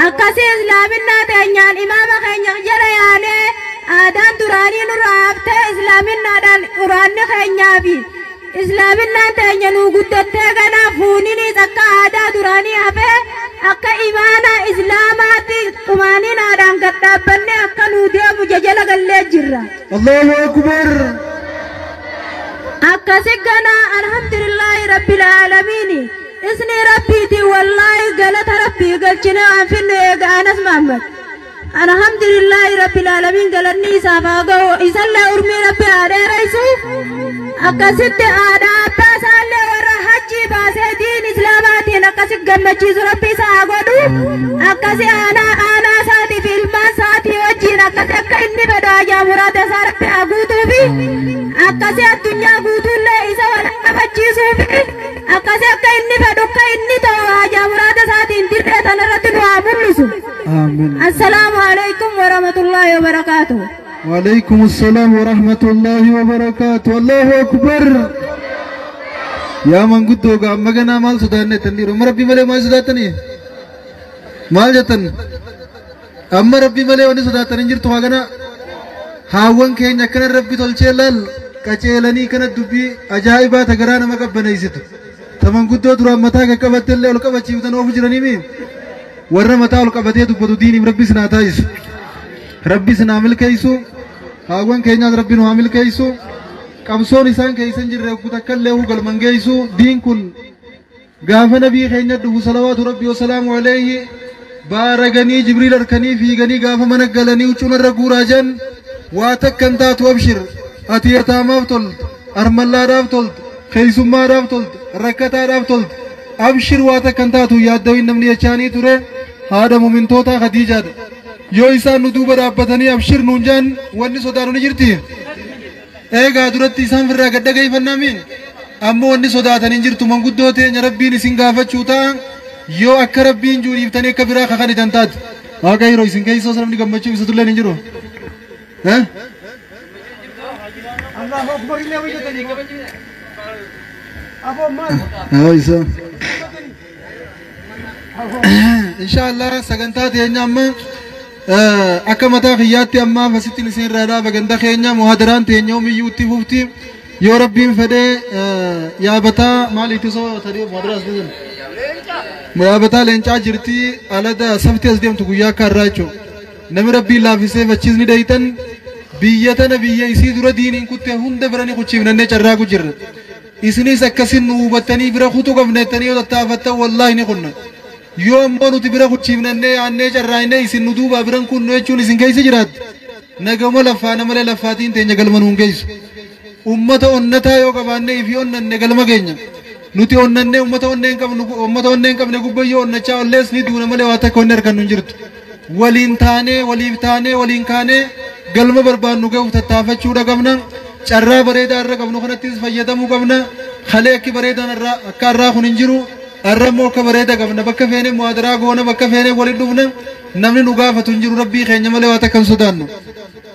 Akkasii islaaminaa teenyaan imaama keenya jala yaanee aadaan duraanii nurraa haftee islaaminaadhaan quraanni keenyaa fi islaaminaan teenya nu guddattee ganaa fuuniniis akka aadaa duraanii hafee akka imaana islaamaatti xumaaninaadhaan gad dhaabbannee akka nuu deemu jajala gallee jirra. Allahu Akbar. Akkasi ganaa alhamdulillaahi rabbil aalamiini. Isni rabbiiti wallaahi galata rabbii galchine waan finnu eega Anas Mahammad. Alhamdulillaahi rabbil aalamiin galanni isaaf haa ga'u isallee urmii rabbi haa dheereysu. Akkasitti aadaa abbaa isaallee warra hajjii baasee diin islaamaatiin akkasi gammachiisu rabbi isa haa godhu. Akkasi aanaa isaatii fi ilmaan isaatii wajjin akkasi akka inni fedhu haajaa muraada isaa rabbi haa guutuufi. Akkasi addunyaa guutuullee isa wal qabachiisuufi. Akkasi akka inni fedhu akka inni ta'u haajaa muraada isaatiin dirree tanarratti nu haa mul'isu. Amiin. Assalaamu alaikum wa rahmatullaahi wa barakaatuh. وعليكم السلام ورحمة الله وبركاته. الله أكبر. يا من قدو قام مغنى مال سوداني تنيرو مربي ملي ما سوداتني مال جتن أما ربي ملي وني سوداتني جرت مغنى هاون كين يكن ربي تلچلل كچلني كن دبي أجايبا تغرانا مكبنيست تمن قدو درا متا كبتل له كبچي وتن أوفجرني مي ورا متا الكبتي دبدو ديني ربي سناتايس ربي سنامل كيسو haawwan keenyaas rabbi nu haa milkeessu qabsoon isaan keessa hin jirre takka illee galman geessu diin kun gaafa nabii keenya dhufu salawaatu rabbi wasalaamu alayhi baaraganii jibriil harkanii fiiganii gaafa mana galanii huccuunarra guuraa jiran waa takka hin taatu abshir ati yataamaaf tolte armallaadhaaf tolte keessummaadhaaf tolte rakkataadhaaf tolte abshir waa takka hin taatu yaaddawin namni jechaanii ture haadha mumintoota Khadiijaadha. Yoo isaan nu duuba dhaabbatanii abshir nuun jaan wanni sodaanu ni jirti. Eegaa duratti isaan firraa gad dhaggeeffannaa ammoo wanni sodaatan hin jirtu manguddoo teenya rabbiin isin gaafachuu ta'a yoo akka rabbiin juudhiiftanii akka biraa kakanitan taate. Waaqa yeroo isin keessoo namni gammachuu ibsatullee hin jiru. Allahu Akbar illee wayyaatanii. Aboo maal? Haa isa. Inshaallah sagantaa teenya amma akka mataa kiyyaatti ammaa fasittiin isin irraa dhaaba ganda keenya muhadaraan teenya yoomiyyuu itti fufti yoo rabbiin fedhee yaabataa maaliitu soo tarii muhadaraa as deeman yaabataa leencaa jirti alada safti as deemtu guyyaa akka irraa jechuudha namni rabbiin laaffisee fachiisni dhayitan biyya tana biyya isii dura diiniin kutte hunda bira ni kuchiifnannee carraaqu jirra isinis akkasin nu hubattanii bira kutuu qabnettanii yoo tattaafattan wallaahi ni kunna. Yoo ammoo nuti bira kuchiifnannee yaannee carraaqnee isin nu duubaa biran kunnu jechuun isin keessa jiraatti. Nagama lafaa malee lafaatiin teenya galma nuun geessu. Ummata onnataa yoo qabaannee fi onnanne galma keenya. Nuti onnannee uummata onnee hin qabnu uummata onnee hin qabne gubbayyoo onnachaa ollees ni duuna malee waa takka onni argannu hin jirtu. Waliin taanee waliif taanee waliin kaanee galma barbaannu ga'uuf tattaafachuudha qabna. Carraa bareedaa irra qabnu kanattis fayyadamuu qabna. Kalee akki bareedaan irraa akka irraa kun hin jiru. Arra immoo akka bareeda qabna. Bakka feene muhaadaraa goona bakka feene waliin dhufna. Namni nu gaafatu hin jiru rabbii keenya malee waa takka hin sodaannu.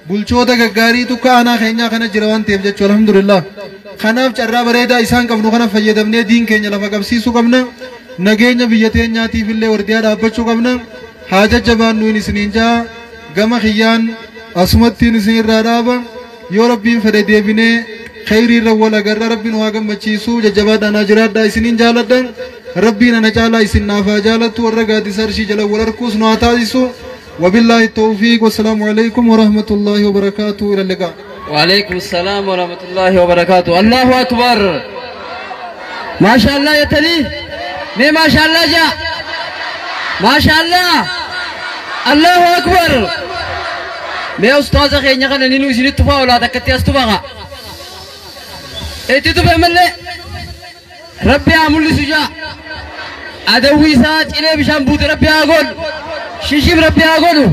Bulchoota gaggaariitu aanaa keenyaa kana jira waan ta'eef jechuudha alhamdulillah. Kanaaf carraa bareedaa isaan qabnu kana fayyadamnee diin keenya lafa qabsiisuu qabna. Nageenya biyya teenyaatiif illee wardiyaa dhaabbachuu qabna. Haa jajjabaannu isiniin jaa gama kiyyaan asumattiin isin irraa dhaaba. Yoo rabbiin fedhe deebinee khayrii irra wal agarra rabbiin waa gammachiisu jajjabaadhaan haa jiraadhaa isiniin jaaladha. Rabbiin ana caalaa isin naaf haa jaalattu warra gaaddisa arshii jala wal harkuus nu haa taasisu. وبالله التوفيق والسلام عليكم ورحمة الله وبركاته. إلى اللقاء. وعليكم السلام ورحمة الله وبركاته. الله أكبر. ما شاء الله يا تلي مي ما شاء الله جاء ما شاء الله. الله أكبر. مي أستاذ أخي نغنى نينو سيني تفا ولا تكتي أستفاغا إتي تفا ملي ربي عمل سجا أدوي ساج إلي بشام بوت ربي أقول شيشيب ربي أقولو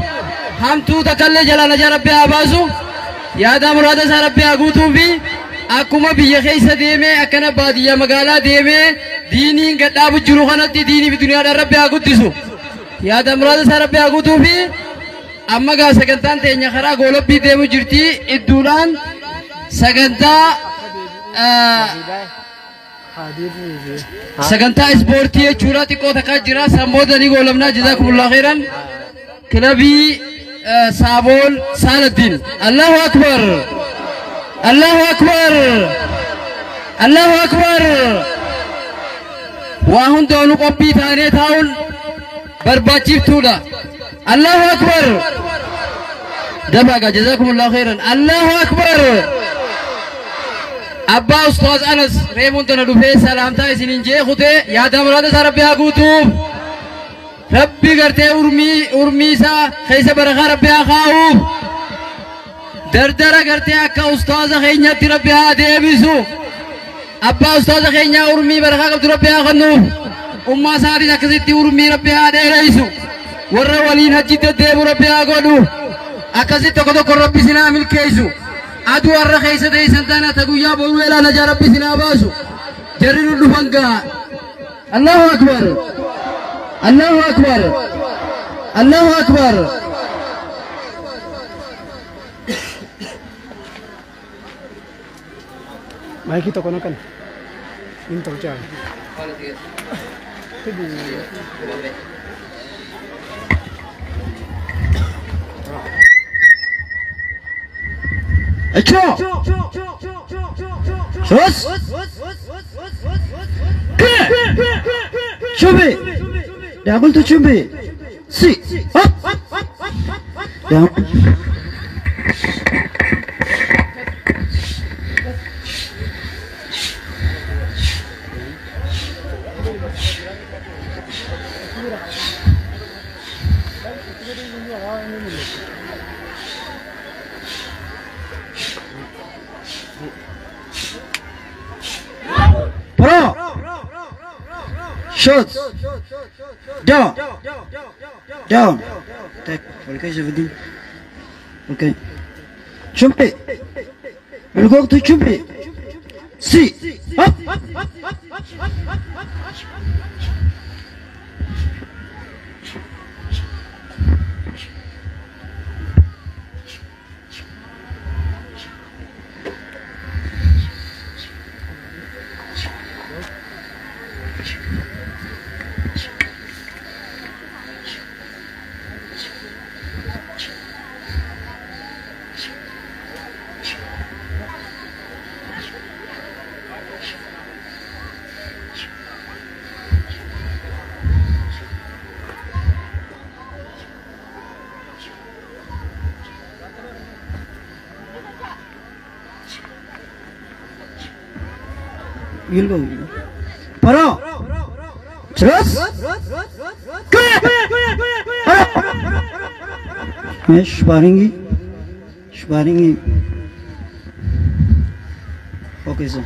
همتو تكلي جلال جا ربي أباسو يا دا مراد سا ربي أقوتو في أكما بيخي سديمي أكنا بادية مقالا ديمي ديني قداب الجروخانة ديني في دنيا دا ربي أقوتسو يا دا مراد سا ربي أقوتو في أما قا سكنتان تينيا خرا قولب بي ديمو جرتي الدولان سكنتا sagantaa ispoortii jechuudha xiqqoo takka jira sammoota ni goolamna jazakumullah khairan kilabii saabool saaladdiin. Allahu akbar Allahu akbar Allahu akbar. Waa hundaanuu qophii taanee taa'uun barbaachiftuudha. Allahu akbar dabaga jazakumullah khairan. Allahu akbar. Abbaa Ustaaz Anas reemuun tana dhufee salaamtaa isiniin jee kutee yaada muraada isaa rabbi haa guutuuf. Rabbi gartee urmii isaa keessa barakaa rabbi haa kaa'uuf. Dardara gartee akka ustaaza keenyatti rabbi haa deebisu. Abbaa ustaaza keenyaa urmii barakaa qabdu rabbi haa kennuuf. Ummaa isaatis akkasitti urmii rabbi haa dheereysu. Warra waliin hajji deddeebu rabbi haa godhu. Akkasitti tokko tokko rabbi isin haa milkeessu. Aduu warra keessa teessan tana ta guyyaa boruu eelaa najaa rabbi isin haa baasu. Jarri nu dhufan gaa. Allahu akbar Allahu akbar Allahu akbar. Maiki tokko na kana. Inni tolchaa. Echo! Sos! Chumbi! Down to Chumbi! Si! Up! Down. Pro! Shoot! Down! Down! Take. Okay, Javudin. Okay. Chumpi! We'll go to Chumpi! See! Up! You'll go. Pro! Terus! Sparingi. Sparingi. Okay, sir.